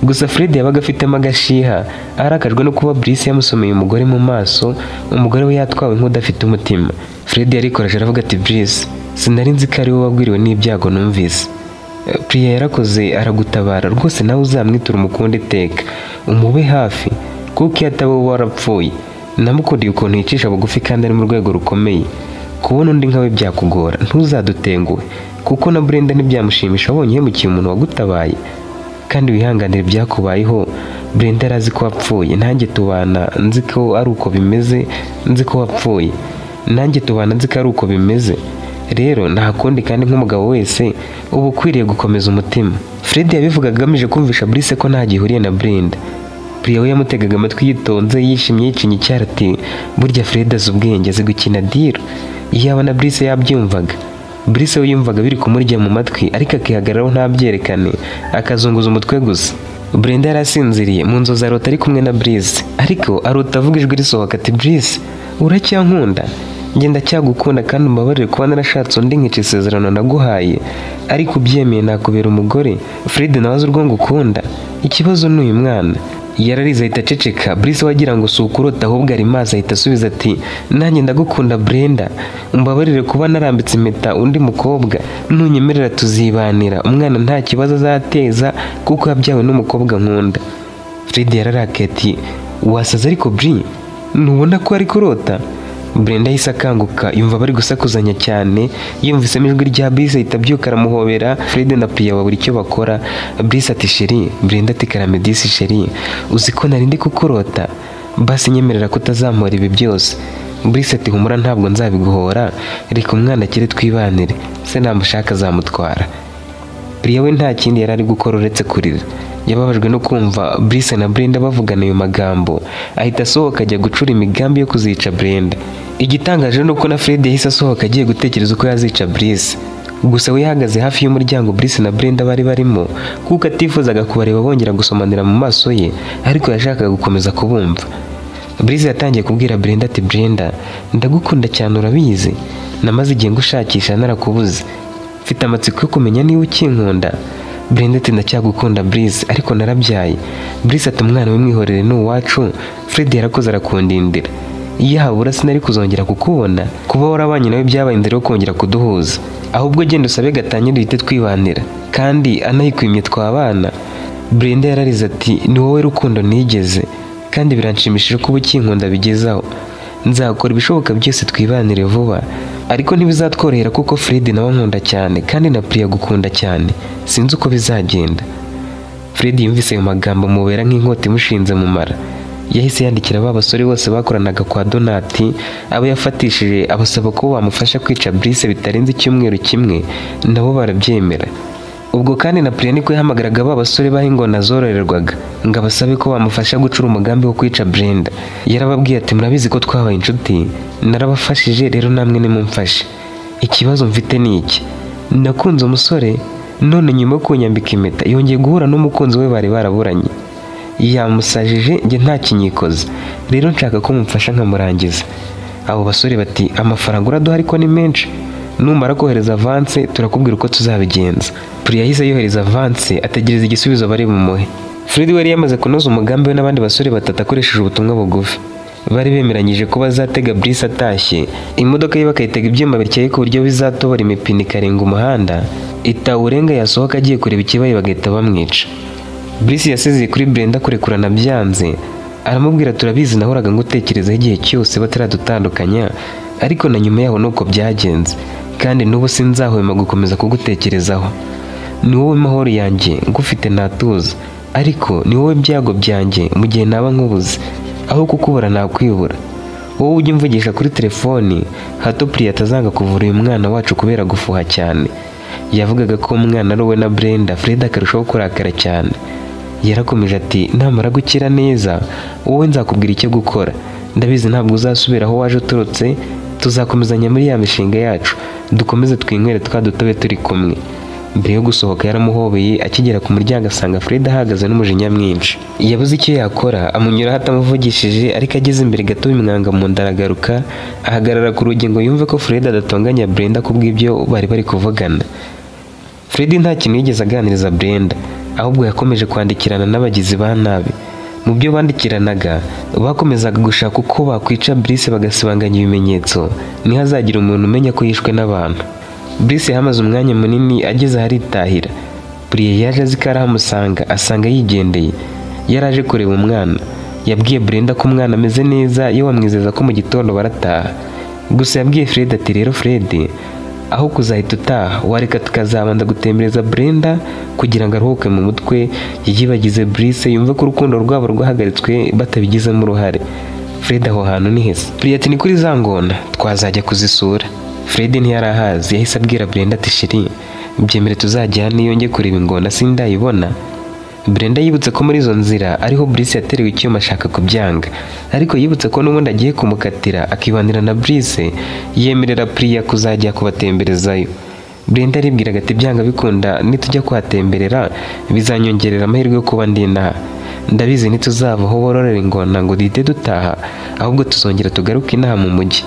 Gusa Fred yabaga afitemo agashiha, arakajwe no kuba Brice yamusomeye umugore mu maso, umugore we yatwawe nk'udafite umutima. Fred yarikoraje aravuga ati Brice, sinari nzi ko ari wowe wagwiriwe n'ibyago numvise. Priya yarakoze aragutabara rwose, nawe uzamwitura umukunde iteka, umube hafi kuko iyo ataba wowe warapfuye. Namukundiye ukuntu yicisha bugufi kandi ari mu rwego rukomeye. Kubona undi nkawe byakugora, ntuzadutenguhe kuko na Brenda ntibyamushimisha abonye uhemukiye umuntu wagutabaye. Kandi wihanganire ibyakubayeho, Brenda arazi ko wapfuye, nanjye tubana nzi ko ari uko bimeze, nzi ko wapfuye, nanjye tubana nzi ko ari uko bimeze. Rero nta kundi, kandi nk'umugabo wese uba ukwiriye gukomeza umutima. Fred yabivugaga agamije kumvisha Brice ko nta gihuriye na Brenda. Priya we yamutegaga amatwi yitonze, yishimye, yicinya icyara ati burya Fred azi ubwenge, azi gukina diro. Iyaba na Brice yabyumvaga. Brice we yumvaga biri kumurya mu matwi, ariko akihagararaho ntabyerekane, akazunguza umutwe gusa. Brenda yarasinziriye mu nzozi arota ari kumwe na Brice, ariko arota avuga ijwi risohoka ati Brice, uracyankunda? Njye ndacyagukunda kandi umbabarire kuba narashatse undi nkica isezerano naguhaye, ariko ubyemeye nakubera umugore. Fred nawe azi urwo ngukunda, ikibazo ni uyu mwana. Yararize ahita aceceka. Brice wagira ngo si ukurota ahubwo ari maso, ahita asubiza ati nanjye ndagukunda Brenda, umbabarire kuba narambitse impeta undi mukobwa, nunyemerera tuzibanira, umwana nta kibazo azateza kuko yabyawe n'umukobwa nkunda. Fred yararakaye ati wasaze ariko Bri, ntubona ko ari kurota? Brenda yahise akanguka yumva bari gusakuzanya cyane, yumvisemo ijwi rya Brice ahita abyuka aramuhobera. Fred na Priya babura icyo bakora. Brice ati sheri. Brenda ati karame disi sheri, uzi ko nari ndi kukurota? Basi nyemerera kutazampora ibi byose. Brice ati humura ntabwo nzabiguhora, reka umwana akire twibanire, se namushaka azamutwara. Priya we nta kindi yari ari gukora uretse kurira. Yababajwe no kumva Brice na Brenda bavugana ayo magambo, ahita asohoka ajya gucura imigambi yo kuzica Brenda. Igitangaje ni uko na Fred yahise asohoka agiye gutekereza uko yazica Brice. Gusa we yahagaze hafi y'umuryango Brice na Brenda bari barimo, kuko atifuzaga kubareba bongera gusomanira mu maso ye, ariko yashakaga gukomeza kubumva. Brice yatangiye kubwira Brenda ati Brenda, ndagukunda cyane urabizi, namaze igihe ngushakisha narakubuze, mfite amatsiko yo kumenya niba ukinkunda. Brenda ati ndacyagukunda Brice, ariko narabyaye. Brice ati umwana w'imwihorere ni uwacu, Fred yarakoze arakundindira, iyo habura sinari kuzongera kukubona, kuba warabanye nawe byabaye inzira yo kongera kuduhuza, ahubwo genda usabe gatanya duhite twibanira, kandi anayikwimye twabana. Brenda yararize ati ni wowe rukundo nigeze, kandi biranshimishije kuba ukinkunda bigezaho, nzakora ibishoboka byose twibanire vuba, ariko ntibizatworohera kuko Fred nawe ankunda cyane kandi na Priya gukunda cyane, sinzi uko bizagenda. Fred yumvise ayo magambo mubera nk'inkota imushinze mu mara. Yahise yandikira ba basore bose bakoranaga kwa Donati, abo yafatishije abasaba ko bamufasha kwica Brice bitarenze icyumweru kimwe, nabo barabyemera. Ubwo kandi na Priya niko yahamagaraga ba basore baho ingona zororerwaga ngo abasabe ko bamufasha gucura umugambi wo kwica Brenda. Yarababwiye ati murabizi ko twabaye inshuti, narabafashije rero namwe nimumfashe. Ikibazo mfite ni iki, nakunze umusore none nyuma yo kunyambika impeta yongeye guhura n'umukunzi we bari baraburanye, yamusajije njye nta kinyikoze, rero nshaka ko mumfasha nkamurangiza. Abo basore bati amafaranga uraduha ariko ni menshi, numara kohereza avance turakubwira uko tuzabigenza. Priya yahise yohereza avance ategereza igisubizo bari bumuhe. Fred wari yamaze kunoza umugambi we n'abandi basore batatu akoresheje ubutumwa bugufi. Bari bemeranyije ko bazatega Brice atashye, imodoka ye bakayitega ibyuma bityaye ku buryo bizatobora imipine ikarenga umuhanda, itawurenga yasohoka agiye kureba ikibaye bagahita bamwica. Brice yasezeye kuri Brenda kurekurana byanze, aramubwira turabizi nahoraga ngutekerezaho igihe cyose bataradutandukanya, ariko na nyuma yaho nuko byagenze, kandi n'ubu sinzahwema gukomeza kugutekerezaho. Ni wowe mahoro yanjye ngufite natuza, ariko ni wowe byago byanjye mu gihe naba nkubuze, aho kukubura nakwibura. Wowe ujye umvugisha kuri telefoni hato Priya atazanga kuvura uyu mwana wacu kubera gufuha cyane. Yavugaga ko umwana ari uwe na Brenda. Fred akarushaho kurakara cyane. Yarakomeje ati namara gukira neza wowe nzakubwira icyo gukora, ndabizi ntabwo uzasubira aho waje uturutse, tuzakomezanya muri ya mishinga yacu, dukomeze twinywere twa dutobe turi kumwe. Mbere yo gusohoka yaramuhobeye, akigera ku muryango asanga Fred ahagaze n'umujinya mwinshi. Yabuze icyo yakora, amunyuraho atamuvugishije, ariko ageze imbere gato bimwanga mu nda aragaruka, ahagarara ku rugi ngo yumve ko Fred adatonganya Brenda kubw'ibyo bari bari kuvugana. Fred nta kintu yigeze aganiriza Brenda, ahubwo yakomeje kwandikirana n'abagizi ba nabi. Mu byo bandikiranaga, bakomezaga gushaka uko bakwica Brice bagasibanganya ibimenyetso, ntihazagira umuntu umenya ko yishwe n'abantu. Brice yahamaze umwanya munini ageze aharitahira. Priye yaje azi ko arahamusanga, asanga yigendeye. Yaraje kureba umwana. Yabwiye Brenda ko umwana ameze neza, iyo bamwizeza ko mu gitondo barataha. Gusa yabwiye Fred ati rero Fred, aho kuzahita utaha, wareka tukazabanza gutembereza Brenda kugira ngo aruhuke mu mutwe, yiyibagize Brice, yumve ko urukundo rwabo rwahagaritswe batabigizemo uruhare. Fred aho hantu ni heza. Priye ati ni kuri za ngona, twazajya kuzisura. Fred ntiyari ahazi, yahise abwira Brenda ati sheri, byemere tuzajyane iyo njye kureba ingona sindayibona. Brenda yibutse ko muri izo nzira ariho Brice yaterewe icyuma ashaka kubyanga, ariko yibutse ko n'ubundi agiye kumukatira akibanira na Brice, yemerera Priya kuzajya kubatemberezayo. Brenda aribwiraga ati byanga bikunda nitujya kuhatemberera bizanyongerera amahirwe yo kuba ndi inaha. Ndabizi ntituzava aho bororera ingona ngo duhite dutaha, ahubwo tuzongera tugaruke inaha mu mujyi.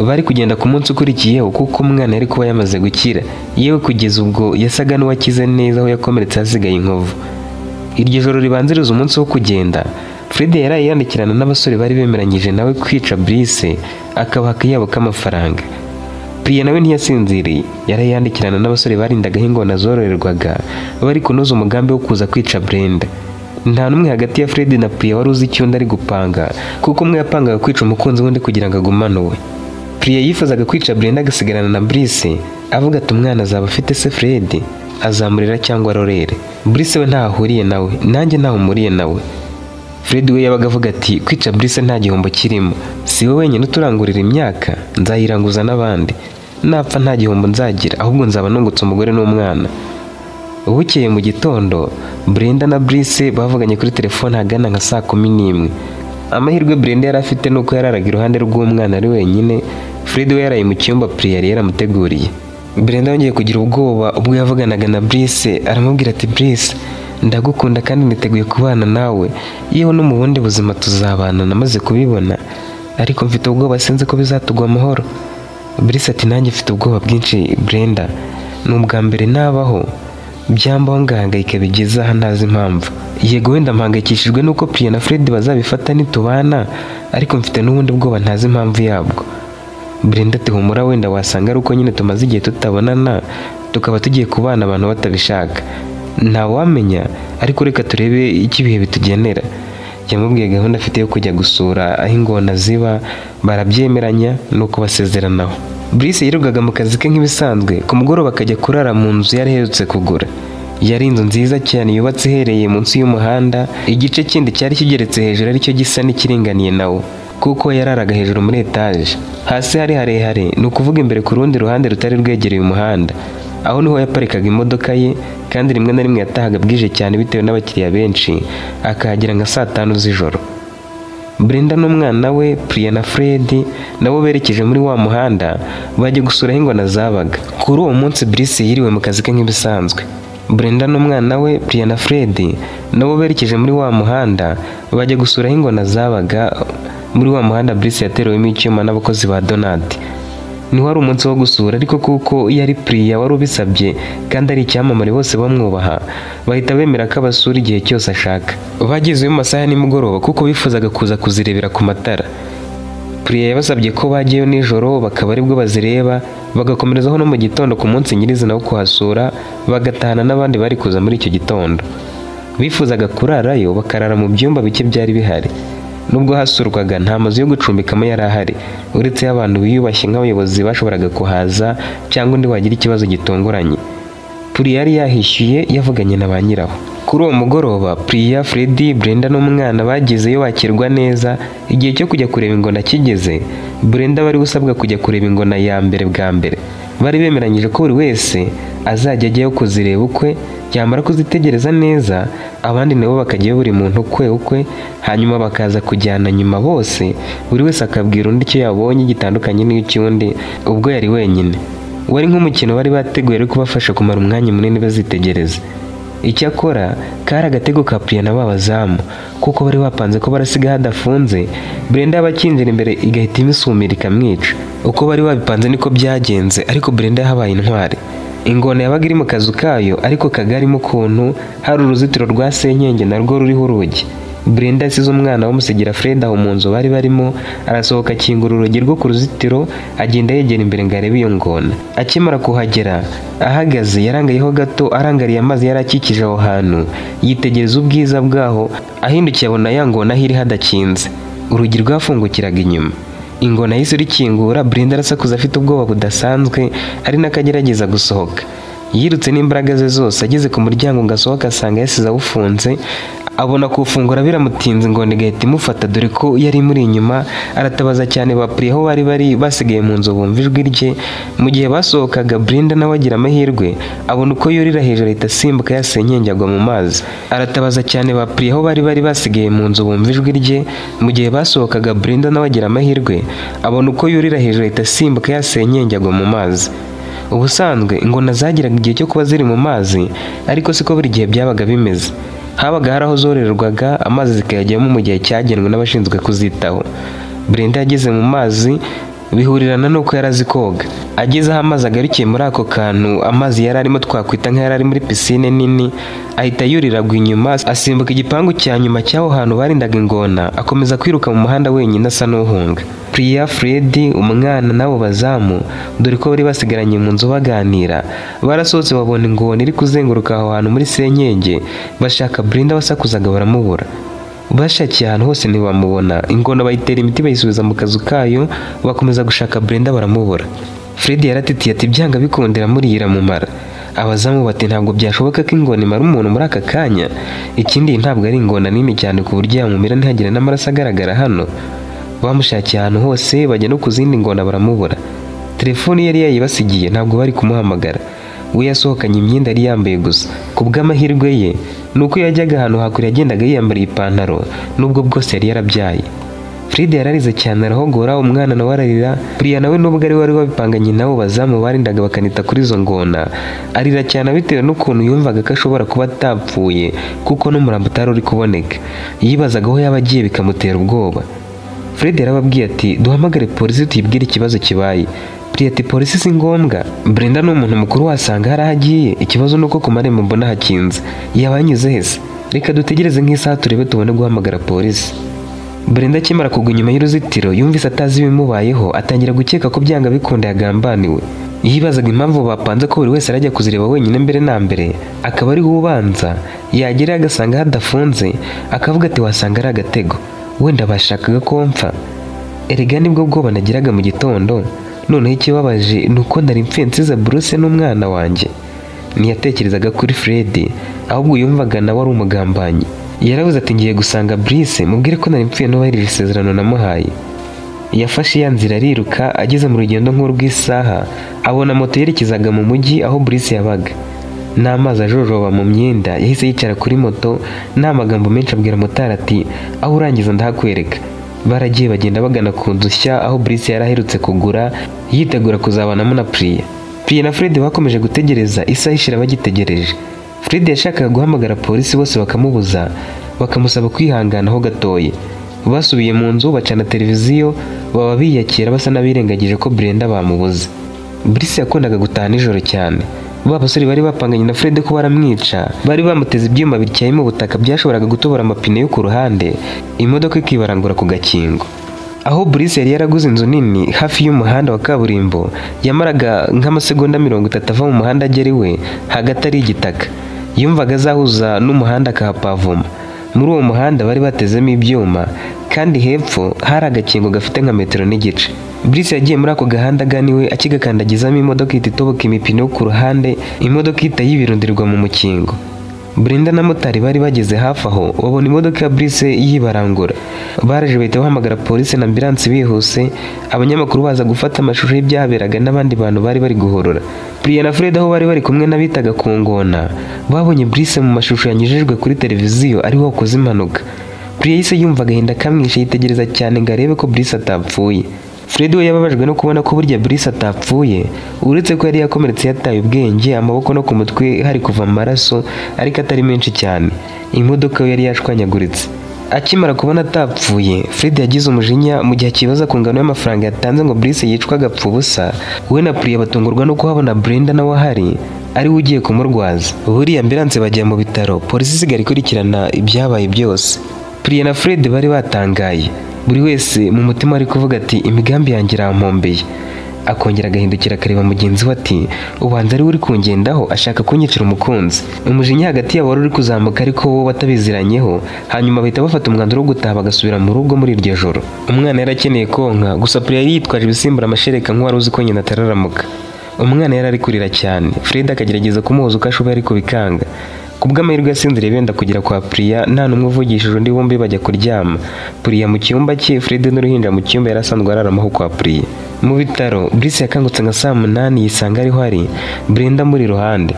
Bari kugenda ku munsi ukurikiyeho kuko umwana yari kuba yamaze gukira, yewe kugeza ubwo yasaga n'uwakize neza aho yakomeretse hasigaye inkovu. Iryo joro ribanziriza umunsi wo kugenda, Fred yaraye yandikirana n'abasore bari bemeranyije nawe kwica Brice akabaha akayabo k'amafaranga. Priya nawe ntiyasinziriye, yaraye yandikirana n'abasore barindagaho ingona zororerwaga, bari kunoza umugambi wo kuza kwica Brenda. Nta n'umwe hagati ya Fred na Priya wari uzi icyo undi ari gupanga, kuko umwe yapangaga kwica umukunzi w'undi kugira ngo agumane uwe. Priya yifuzaga kwica Brenda agasigarana na Brice, avuga ati umwana azaba afite se Fred, azamurera cyangwa arorere. Brice we ntaho ahuriye nawe, nanjye ntaho mpuriye nawe. Fred we yabaga avuga ati kwica Brice nta gihombo kirimo, si we wenyine uturangurira imyaka, nzayiranguza n'abandi. Napfa nta gihombo nzagira, ahubwo nzaba nungutse umugore n'umwana. Bukeye mu gitondo, Brenda na Brice bavuganye kuri telefone ahagana nka saa 11. Amahirwe Brenda yari afite nuko yararaga iruhande rw'umwana ari wenyine, Fred we yaraye mu cyumba Priya yari yaramuteguriye. Brenda yongeye kugira ubwoba ubwo yavuganaga na Brice, aramubwira ati Brice, ndagukunda kandi niteguye kubana nawe, yewe no mu bundi buzima tuzabana namaze kubibona, ariko mfite ubwoba sinzi ko bizatugwa amahoro. Brice ati nanjye mfite ubwoba bwinshi Brenda, ni ubwa mbere nabaho byambaho ngahangayika bigeze aha ntazi impamvu. Yego wenda mpangayikishijwe nuko Priya na Fred bazabifata nitubana, ariko mfite n'ubundi bwoba ntazi impamvu yabwo. Brenda ati humura wenda wasanga ari uko nyine tumaze igihe tutabonana, tukaba tugiye kubana abantu batabishaka. Ntawamenya, ariko reka turebe icyo ibihe bitugenera. Yamubwiye gahunda afite yo kujya gusura aho ingona ziba, barabyemeranya nuko basezeranaho. Brice yirirwaga mu kazi ke nk'ibisanzwe, ku mugoroba akajya kurara mu nzu yari aherutse kugura. Yari inzu nziza cyane yubatse ihereye munsi y'umuhanda, igice kindi cyari kigeretse hejuru aricyo gisa n'ikiringaniye nawo, kuko yararaga hejuru muri etaje. Hasi hari harehare, ni ukuvuga imbere ku rundi ruhande rutari rwegereye umuhanda. Aho niho yaparikaga imodoka ye, kandi rimwe na rimwe yatahaga bwije cyane bitewe n'abakiriya benshi, akahagera nka saa 5 z'ijoro. Brenda n'umwana we Priya na Fred nabo berekeje muri wa muhanda bajya gusura aho ingona zabaga. Kuri uwo munsi Brice yiriwe mu kazi ke nk'ibisanzwe. Brenda n'umwana we Priya na Fred nabo berekeje muri wa muhanda bajya gusura aho ingona zabaga. Muri wa muhanda Brice yaterewemo icyuma n'abakozi ba Donald. Ni wari umunsi wo gusura, ariko kuko yari Priya wari ubisabye kandi ari icyamamare bose bamwubaha, bahita bemera ko abasura igihe cyose ashaka. Bagezeyo mu masaha ya nimugoroba kuko bifuzaga kuza kuzirebera ku matara. Priya yabasabye ko bajyayo nijoro bakaba aribwo bazireba, bagakomerezaho no mu gitondo ku munsi nyirizina wo kuhasura, bagatahana n'abandi bari kuza muri icyo gitondo. Bifuzaga kurarayo bakarara mu byumba bike byari bihari. Nubwo hasurwaga nta mazu yo gucumbikamo yari ahari, uretse abantu biyubashye nk'abayobozi bashoboraga kuhaza cyangwa undi wagira ikibazo gitunguranye. Priya yari yahishyuye yavuganye na ba nyiraho. Kuri uwo mugoroba Priya, Fred, Brenda n'umwana bagezeyo bakirwa neza. Igihe cyo kujya kureba ingona kigeze, Brenda bari usabwa kujya kureba ingona ya mbere bwa mbere. Bari bemeranyije ko buri wese azajya ajyayo kuzireba ukwe, yamara kuzitegereza neza, abandi nabo bakajyayo buri muntu ukwe ukwe, hanyuma bakaza kujyana nyuma bose, buri wese akabwira undi icyo yabonye gitandukanye n'icy'undi ubwo yari wenyine. Wari nk'umukino bari bateguye ari kubafasha kumara umwanya munini bazitegereza. Icyakora kari agatego ka Priya na ba bazamu, kuko bari bapanze ko barasiga hadafunze, Brenda yabakinjira imbere igahita imusumira ikamwica. Uko bari babipanze niko byagenze, ariko Brenda yahabaye intwari. Ingona yabaga iri mu kazu kayo, ariko kagarimo ukuntu hari uruzitiro rwa senyenge narwo ruriho urugi. Brenda yasize umwana bamusigira Fred aho mu nzu bari barimo, arasohoka akingura urugi rwo ku ruzitiro, agenda yegera imbere ngo arebe iyo ngona. Akimara kuhagera, ahagaze yarangayeho gato, arangariye amazi yari akikije aho hantu, yitegereza ubwiza bwaho, ahindukiye abona ya ngona aho iri hadakinze. Urugi rwafungukiraga inyuma. Ingona yahise irukingura, Brenda arasakuza afite ubwoba budasanzwe, ari nako agerageza gusohoka. Yirutse n'imbaraga ze zose, ageze ku muryango ngo asohoke asanga yasize awufunze, abona kuwufungura biramutinze, ingona igahita imufata dore ko yari imuri inyuma. Aratabaza cyane ba Priya aho bari bari basigaye mu nzu bumva ijwi rye. Mu gihe basohokaga, Brenda nawe agira amahirwe abona uko yurira hejuru ahita asimbuka ya senyenge agwa mu mazi. Aratabaza cyane ba Priya aho bari bari basigaye mu nzu bumva ijwi rye. Mu gihe basohokaga, Brenda nawe agira amahirwe abona uko yurira hejuru ahita asimbuka ya senyenge agwa mu mazi. Ubusanzwe ingona zagiraga igihe cyo kuba ziri mu mazi, ariko siko buri gihe byabaga bimeze. Habaga hari aho zororerwaga, amazi zikayajyamo mu gihe cyagenwe n'abashinzwe kuzitaho. Brenda yageze mu mazi bihurirana n'uko yari azi koga. Ageze aho amazi agarukiye muri ako kantu amazi yari arimo twakwita nk'ayari ari muri pisine nini, ahita yurira agwa inyuma, asimbuka igipangu cya nyuma cy'aho hantu barindaga ingona, akomeza kwiruka mu muhanda wenyine asa n'uhunga. Priya, Fred, umwana n'abo bazamu, dore ko bari basigaranye mu nzu baganira, barasohotse babona ingona iri kuzenguruka aho hantu muri senyenge, bashaka Brenda wasakuzaga baramubura. Bashakiye ahantu hose ntibamubona, ingona bayitera imiti bayisubiza mu kazu kayo, bakomeza gushaka Brenda baramubura. Fred yaratitiye ati byanga bikundira muriyira mumara. Abazamu bati ntabwo byashoboka ko ingona imara umuntu muri aka kanya, ikindi ntabwo ari ingona nini cyane ku buryo yamumira ntihagire n'amaraso agaragara hano. Bamushakiye ahantu hose, bajya no ku zindi ngona baramubura. Telefoni yari yayibasigiye ntabwo bari kumuhamagara. We yasohokanye imyenda yari yambaye gusa. Ku bw'amahirwe ye nuko yajyaga ahantu hakure yagendaga yiyambariye ipantaro, nubwo bwose yari yarabyaye. Fred yararize cyane arahogora, umwana nawe ararira. Priya nawe nubwo ari wari wabipanganye nabo bazamu barindaga bakanita kuri izo ngona, arira cyane bitewe n'ukuntu yumvaga ko ashobora kuba atapfuye kuko n'umurambo utari uri kuboneka. Yibazaga aho yaba agiye bikamutera ubwoba. Fred yarababwiye ati duhamagare polisi tuyibwire ikibazo kibaye. Priya ati polisi si ngombwa, Brenda ni umuntu mukuru wasanga hari aho agiye, ikibazo nuko ku marembo mbona hakinze, yaba yanyuze hese? Reka dutegereze nk'isaha turebe tubone guhamagara polisi. Brenda akimara kugwa inyuma y'uruzitiro yumvise atazi ibimubayeho, atangira gukeka ko byanga bikunda yagambaniwe. Yibazaga impamvu bapanze ko buri wese arajya kuzireba wenyine mbere na mbere, akaba ari we ubanza, yagera agasanga hadafunze, akavuga ati wasanga ari agatego, wenda bashakaga ko mpfa. Erega nibwo bwoba nagiraga mu gitondo, noneho ikibabaje ni uko nari mpfuye nsize Bruce n'umwana wanjye. Ntiyatekerezaga kuri Fred, ahubwo yumvaga nawe ari umugambanyi. Yaravuze ati ngiye gusanga Bruce mubwire ko nari mpfuye nubahirije isezerano namuhaye. Yafashe ya nzira ariruka, ageze mu rugendo nk'urw'isaha, abona moto yerekezaga mu mujyi aho Bruce yabaga. N'amazi ajojoba mu myenda, yahise yicara kuri moto, nta magambo menshi abwira motari ati aho urangiza ndahakwereka. Baragiye bagenda bagana ku nzu nshya aho Bruce yari aherutse kugura, yitegura kuzabanamo na Priya. Priya na Fred bakomeje gutegereza, isaha ishira bagitegereje. Fred yashakaga guhamagara polisi bose bakamubuza, bakamusaba kwihangana ho gatoya. Basubiye mu nzu bacana televiziyo, baba biyakira basa n'abirengagije ko Brenda bamubuze. Bruce yakundaga gutaha nijoro cyane. Ba basore bari bapanganye na Fred ko baramwica, bari bamuteze ibyuma bityaye mu butaka byashoboraga gutobora amapine yo ku ruhande, imodoka ikibarangura ku gakingo. Aho Bruce yari yaraguze inzu nini hafi y'umuhanda wa kaburimbo, yamaraga nk'amasegonda 30 ava mu muhanda agera iwe, hagati ari igitaka. Yumvaga azahuza n'umuhanda akahapavoma. Muri uwo muhanda bari batezemo ibyuma, kandi hepfo hari agakingo gafite nka metero n'igice. Bruce yagiye muri ako gahanda agana iwe, akigakandagizamo imodoka ihita itoboka imipine yo ku ruhande, imodoka ihita yibirundirwa mu mukingo. Brenda na motari bari bageze hafi aho, babona imodoka ya Bruce yibarangura. Baraje bahita bahamagara polisi na ambulance bihuse, abanyamakuru baza gufata amashusho y'ibyahaberaga n'abandi bantu bari bari guhorora. Priya na Fred aho bari bari kumwe n'abitaga ku ngona, babonye Bruce mu mashusho yanyujijwe kuri televiziyo ariho wakoze impanuka. Priya yahise yumva agahinda kamwishe, yitegereza cyane ngo arebe ko Bruce atapfuye. Fred we yababajwe no kubona ko burya Brice atapfuye, uretse ko yari yakomeretse yataye ubwenge, amaboko no ku mutwe hari kuva amaraso ariko atari menshi cyane. Imodoka ye yari yashwanyaguritse. Akimara kubona atapfuye, Fred yagize umujinya mu gihe akibaza ku ngano y'amafaranga yatanze ngo Brice yicwe agapfa ubusa. We na Priya batungurwa no kuhabona Brenda nawe ahari, ari we ugiye kumurwaza. Buriya ambulance bajya mu bitaro, polisi isigara ikurikirana ibyabaye byose. Priya na Fred bari batangaye, buri wese mu mutima ari kuvuga ati imigambi yanjye irampombeye. Akongera agahindukira akareba mugenzi we ati ubanza ari we uri kungendaho ashaka kunyicira umukunzi. Umujinya hagati yabo wari uri kuzamuka ariko bo batabiziranyeho, hanyuma bahita bafata umwanzuro wo gutaha bagasubira mu rugo muri iryo joro. Umwana yari akeneye konka, gusa Priya yari yitwaje ibisimbura amashereka nk'uwari uzi ko nyina atararamuka. Umwana yari ari kurira cyane, Fred akagerageza kumuhoza uko ashoboye ariko bikanga. Kubw'amahirwe yasinziriye benda kugera kwa Priya, nta n'umwe uvugishije undi, bombi bajya kuryama. Priya mu cyumba cye, Fred n'uruhinja mu cyumba yari asanzwe araramaho kwa Priya. Mu bitaro, Brice yakangutse nka saa 8 yisanga ariho ari, Brenda muri iruhande.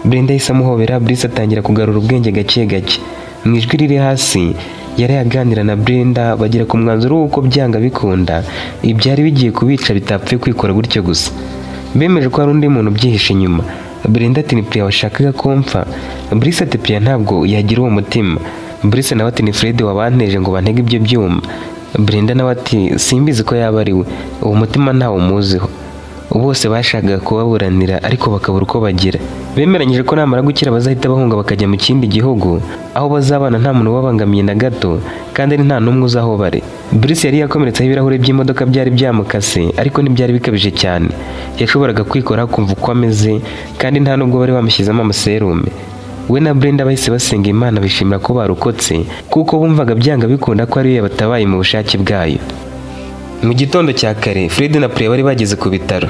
Brenda yahise amuhobera, Brice atangira kugarura ubwenge gake gake. Mu ijwi riri hasi, yari aganira na Brenda bagera ku mwanzuro w'uko byanga bikunda, ibyari bigiye kubica bitapfuye kwikora gutyo gusa. Bemeje ko hari undi muntu ubyihishe inyuma. Brenda ati ni Priya washakaga kompfa. Brice ati Priya ntabwo yagira uwo mutima. Brice nawe ati ni Fred wabanteje ngo bantege ibyo byuma. Brenda nawe ati simbizi ko yaba ari we, uwo mutima ntawo muziho. Bose bashakaga kubaburanira ariko bakabura uko bagira. Bemeranyije ko namara gukira bazahita bahunga bakajya mu kindi gihugu, aho bazabana nta muntu ubabangamiye na gato, kandi ari nta n'umwe uzi aho bari. Brice yari yakomeretseho ibirahure by'imodoka byari byamukase, ariko ntibyari bikabije cyane. Yashoboraga kwikora akumva uko ameze, kandi nta nubwo bari bamushyizemo amaserume. We na Brenda bahise basenga Imana bishimira ko barokotse, kuko bumvaga byanga bikunda ko ariyo yabatabaye mu bushake bwayo. Mu gitondo cya kare, Fred na Priya bari bageze ku bitaro.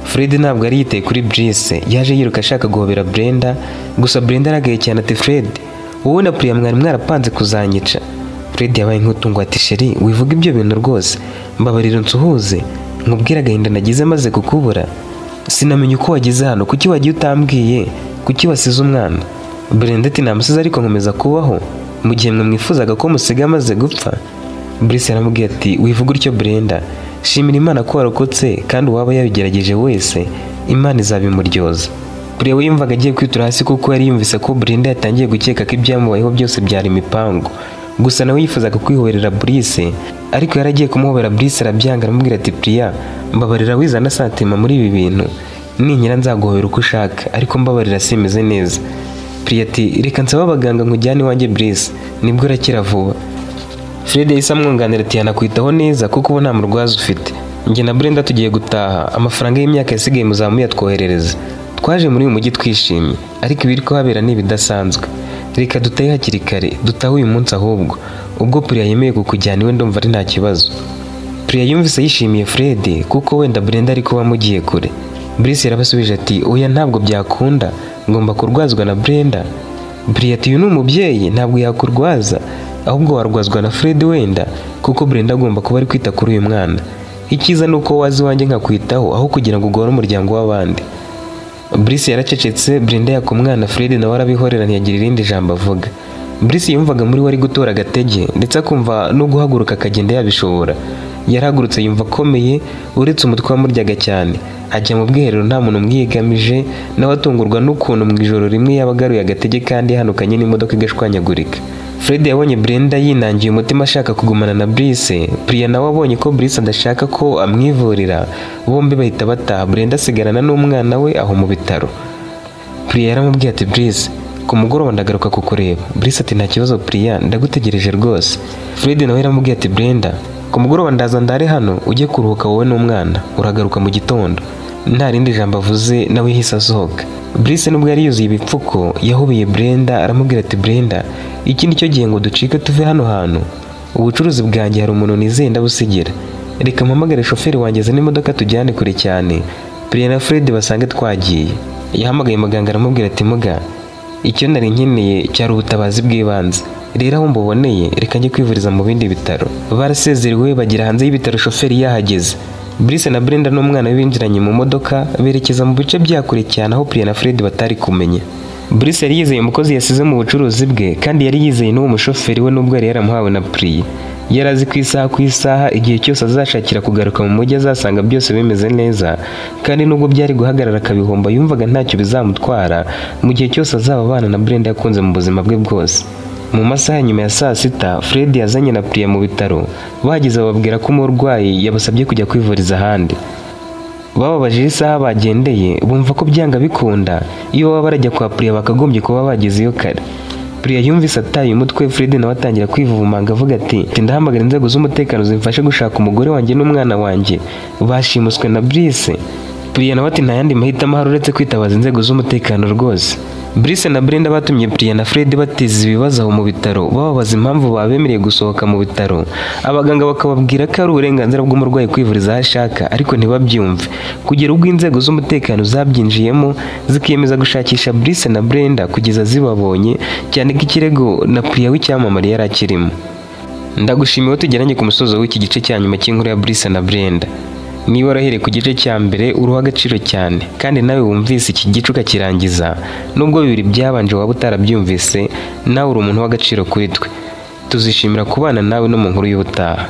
Fred ntabwo yari yitaye kuri Brice, yaje yiruka ashaka guhobera Brenda, gusa Brenda aragaye cyane ati Fred, wowe na Priya mwari mwarapanze kuzanyica. Fred yabaye nk'utungwa ati sheri, wivuga ibyo bintu rwose, mbabarira nsuhuze, nkubwire agahinda nagize maze kukubura. Sinamenye uko wageze hano, kuki wagiye utambwiye, kuki wasize umwana? Brenda ati namusize ariko nkomeza kubaho, mu gihe mwe mwifuzaga ko musiga amaze gupfa. Brice yaramubwiye ati wivuga utyo Brenda, shimira Imana ko warokotse, kandi uwaba yabigerageje wese Imana izabimuryoza. Priya we yumvaga agiye kwitura hasi kuko yari yumvise ko Brenda yatangiye gukeka ko ibyamubayeho byose byari imipango. Gusa nawe yifuzaga kwihorera Brice, ariko yari agiye kumuhobera Brice arabyanga, aramubwira ati Priya, mbabarira wizana santima muri ibi bintu, ninkira nzaguhobera uko ushaka, ariko mbabarira simeze neza. Priya ati reka nsabe abaganga nkujyane iwanjye Brice, nibwo urakira vuba. Fred yahise amwunganira ati yanakwitaho neza kuko ubu nta murwaza ufite. Njye na Brenda tugiye gutaha, amafaranga y'imyaka yasigaye muzamu yatwoherereza. Twaje muri uyu mujyi twishimye, ariko ibiri kuhabera ni ibidasanzwe. Reka dutahe hakiri kare, dutahe uyu munsi ahubwo. Ubwo Priya yemeye kukujyana iwe ndumva ari nta kibazo. Priya yumvise yishimiye Fred kuko wenda Brenda ariko bamugiye kure. Brice yarabasubije ati oya ntabwo byakunda, ngomba kurwazwa na Brenda. Priya ati uyu ni umubyeyi ntabwo yakurwaza, ahubwo warwazwa na Fred wenda, kuko Brenda agomba kuba ari kwita kuri uyu mwana. Icyiza ni uko wazi wanjye nkakwitaho aho kugira ngo ugore umuryango w'abandi. Brice yaracecetse, Brenda yaka umwana, Fred nawe arabihorera ntiyagira irindi jambo avuga. Brice yumvaga muri we ari gutora agatege, ndetse akumva no guhaguruka akagenda yabishobora. Yarahagurutse yumva akomeye, uretse umutwe wamuryaga cyane. Ajya mu bwiherero nta muntu umwiyegamije, nawe atungurwa n'ukuntu mu ijoro rimwe yabagaruye agatege kandi yahanukanye n'imodoka igashwanyagurika. Fred yabonye Brenda yinangiye umutima ashaka kugumana na Brice, Priya nawe abonye ko Brice adashaka ko amwivurira, bombi bahita bataha, Brenda asigarana n'umwana we aho mu bitaro. Priya yaramubwiye ati Brice, ku mugoroba ndagaruka kukureba. Brice ati nta kibazo Priya, ndagutegereje rwose. Fred nawe yaramubwiye ati Brenda, ku mugoroba ndaza ndare hano ujye kuruhuka wowe n'umwana, uragaruka mu gitondo. Nta rindi jambo avuze nawe yahise asohoka. Brice nubwo yari yuzuye ibipfuko, yahubiye Brenda aramubwira ati Brenda, iki nicyo gihe ngo ducike tuve hano hantu. Ubucuruzi bwanjye hari umuntu nizeye ndabusigira. Reka mpamagare shoferi wanjye azane imodoka tujyane kure cyane. Priya na Fred basange twagiye. Yahamagaye muganga aramubwira ati muga, icyo nari nkeneye cyari ubutabazi bw'ibanze. Rero aho mbuboneye reka njye kwivuriza mu bindi bitaro. Barasezerewe bagera hanze y'ibitaro shoferi yahageze. Brice na Brenda n'umwana we binjiranye mu modoka berekeza mu bice bya kure cyane aho Priya na Fred batari kumenya. Brice yari yizeye umukozi yasize mu bucuruzi bwe, kandi yari yizeye n'uwo mushoferi we nubwo yari yaramuhawe na Priya. Yari azi ku isaha ku isaha igihe cyose azashakira kugaruka mu mujyi azasanga byose bimeze neza, kandi nubwo byari guhagarara akabihomba yumvaga ntacyo bizamutwara mu gihe cyose azaba abana na Brenda yakunze mu buzima bwe bwose. Mu masaha ya nyuma ya saa sita, Fred yazanye na Priya mu bitaro. Bahageze bababwira ko umurwayi yabasabye kujya kwivuriza ahandi. Bababajije isaha bagendeye, bumva ko byanga bikunda iyo baba barajya kwa Priya bakagombye kuba bagezeyo kare. Priya yumvise ataye umutwe, Fred nawe atangira kwivumanga avuga ati ndahamagara inzego z'umutekano zimfashe gushaka umugore wanjye n'umwana wanjye bashimuswe na Brice. Priya nawe ati nta yandi mahitamo ahari uretse kwitabaza inzego z'umutekano rwose. Brice na Brenda batumye Priya na Fred bateza ibibazo aho mu bitaro, bababaza impamvu babemereye gusohoka mu bitaro. Abaganga bakababwira ko ari uburenganzira bw'umurwayi kwivuriza aho ashaka, ariko ntibabyumve. Kugera ubwo inzego z'umutekano zabyinjiyemo zikiyemeza gushakisha Brice na Brenda kugeza zibabonye, cyane ko ikirego na Priya w'icyamamare yari akirimo. Ndagushimiye ko tugeranye ku musozo w'iki gice cya nyuma cy'inkuru ya Brice na Brenda. Niba warahereye ku gice cya mbere uruha agaciro cyane, kandi nawe wumvise iki gice ukakirangiza, nubwo bibiri byabanje waba utarabyumvise, nawe uri umuntu w'agaciro kuri twe. Tuzishimira kubana nawe no mu nkuru y'ubutaha.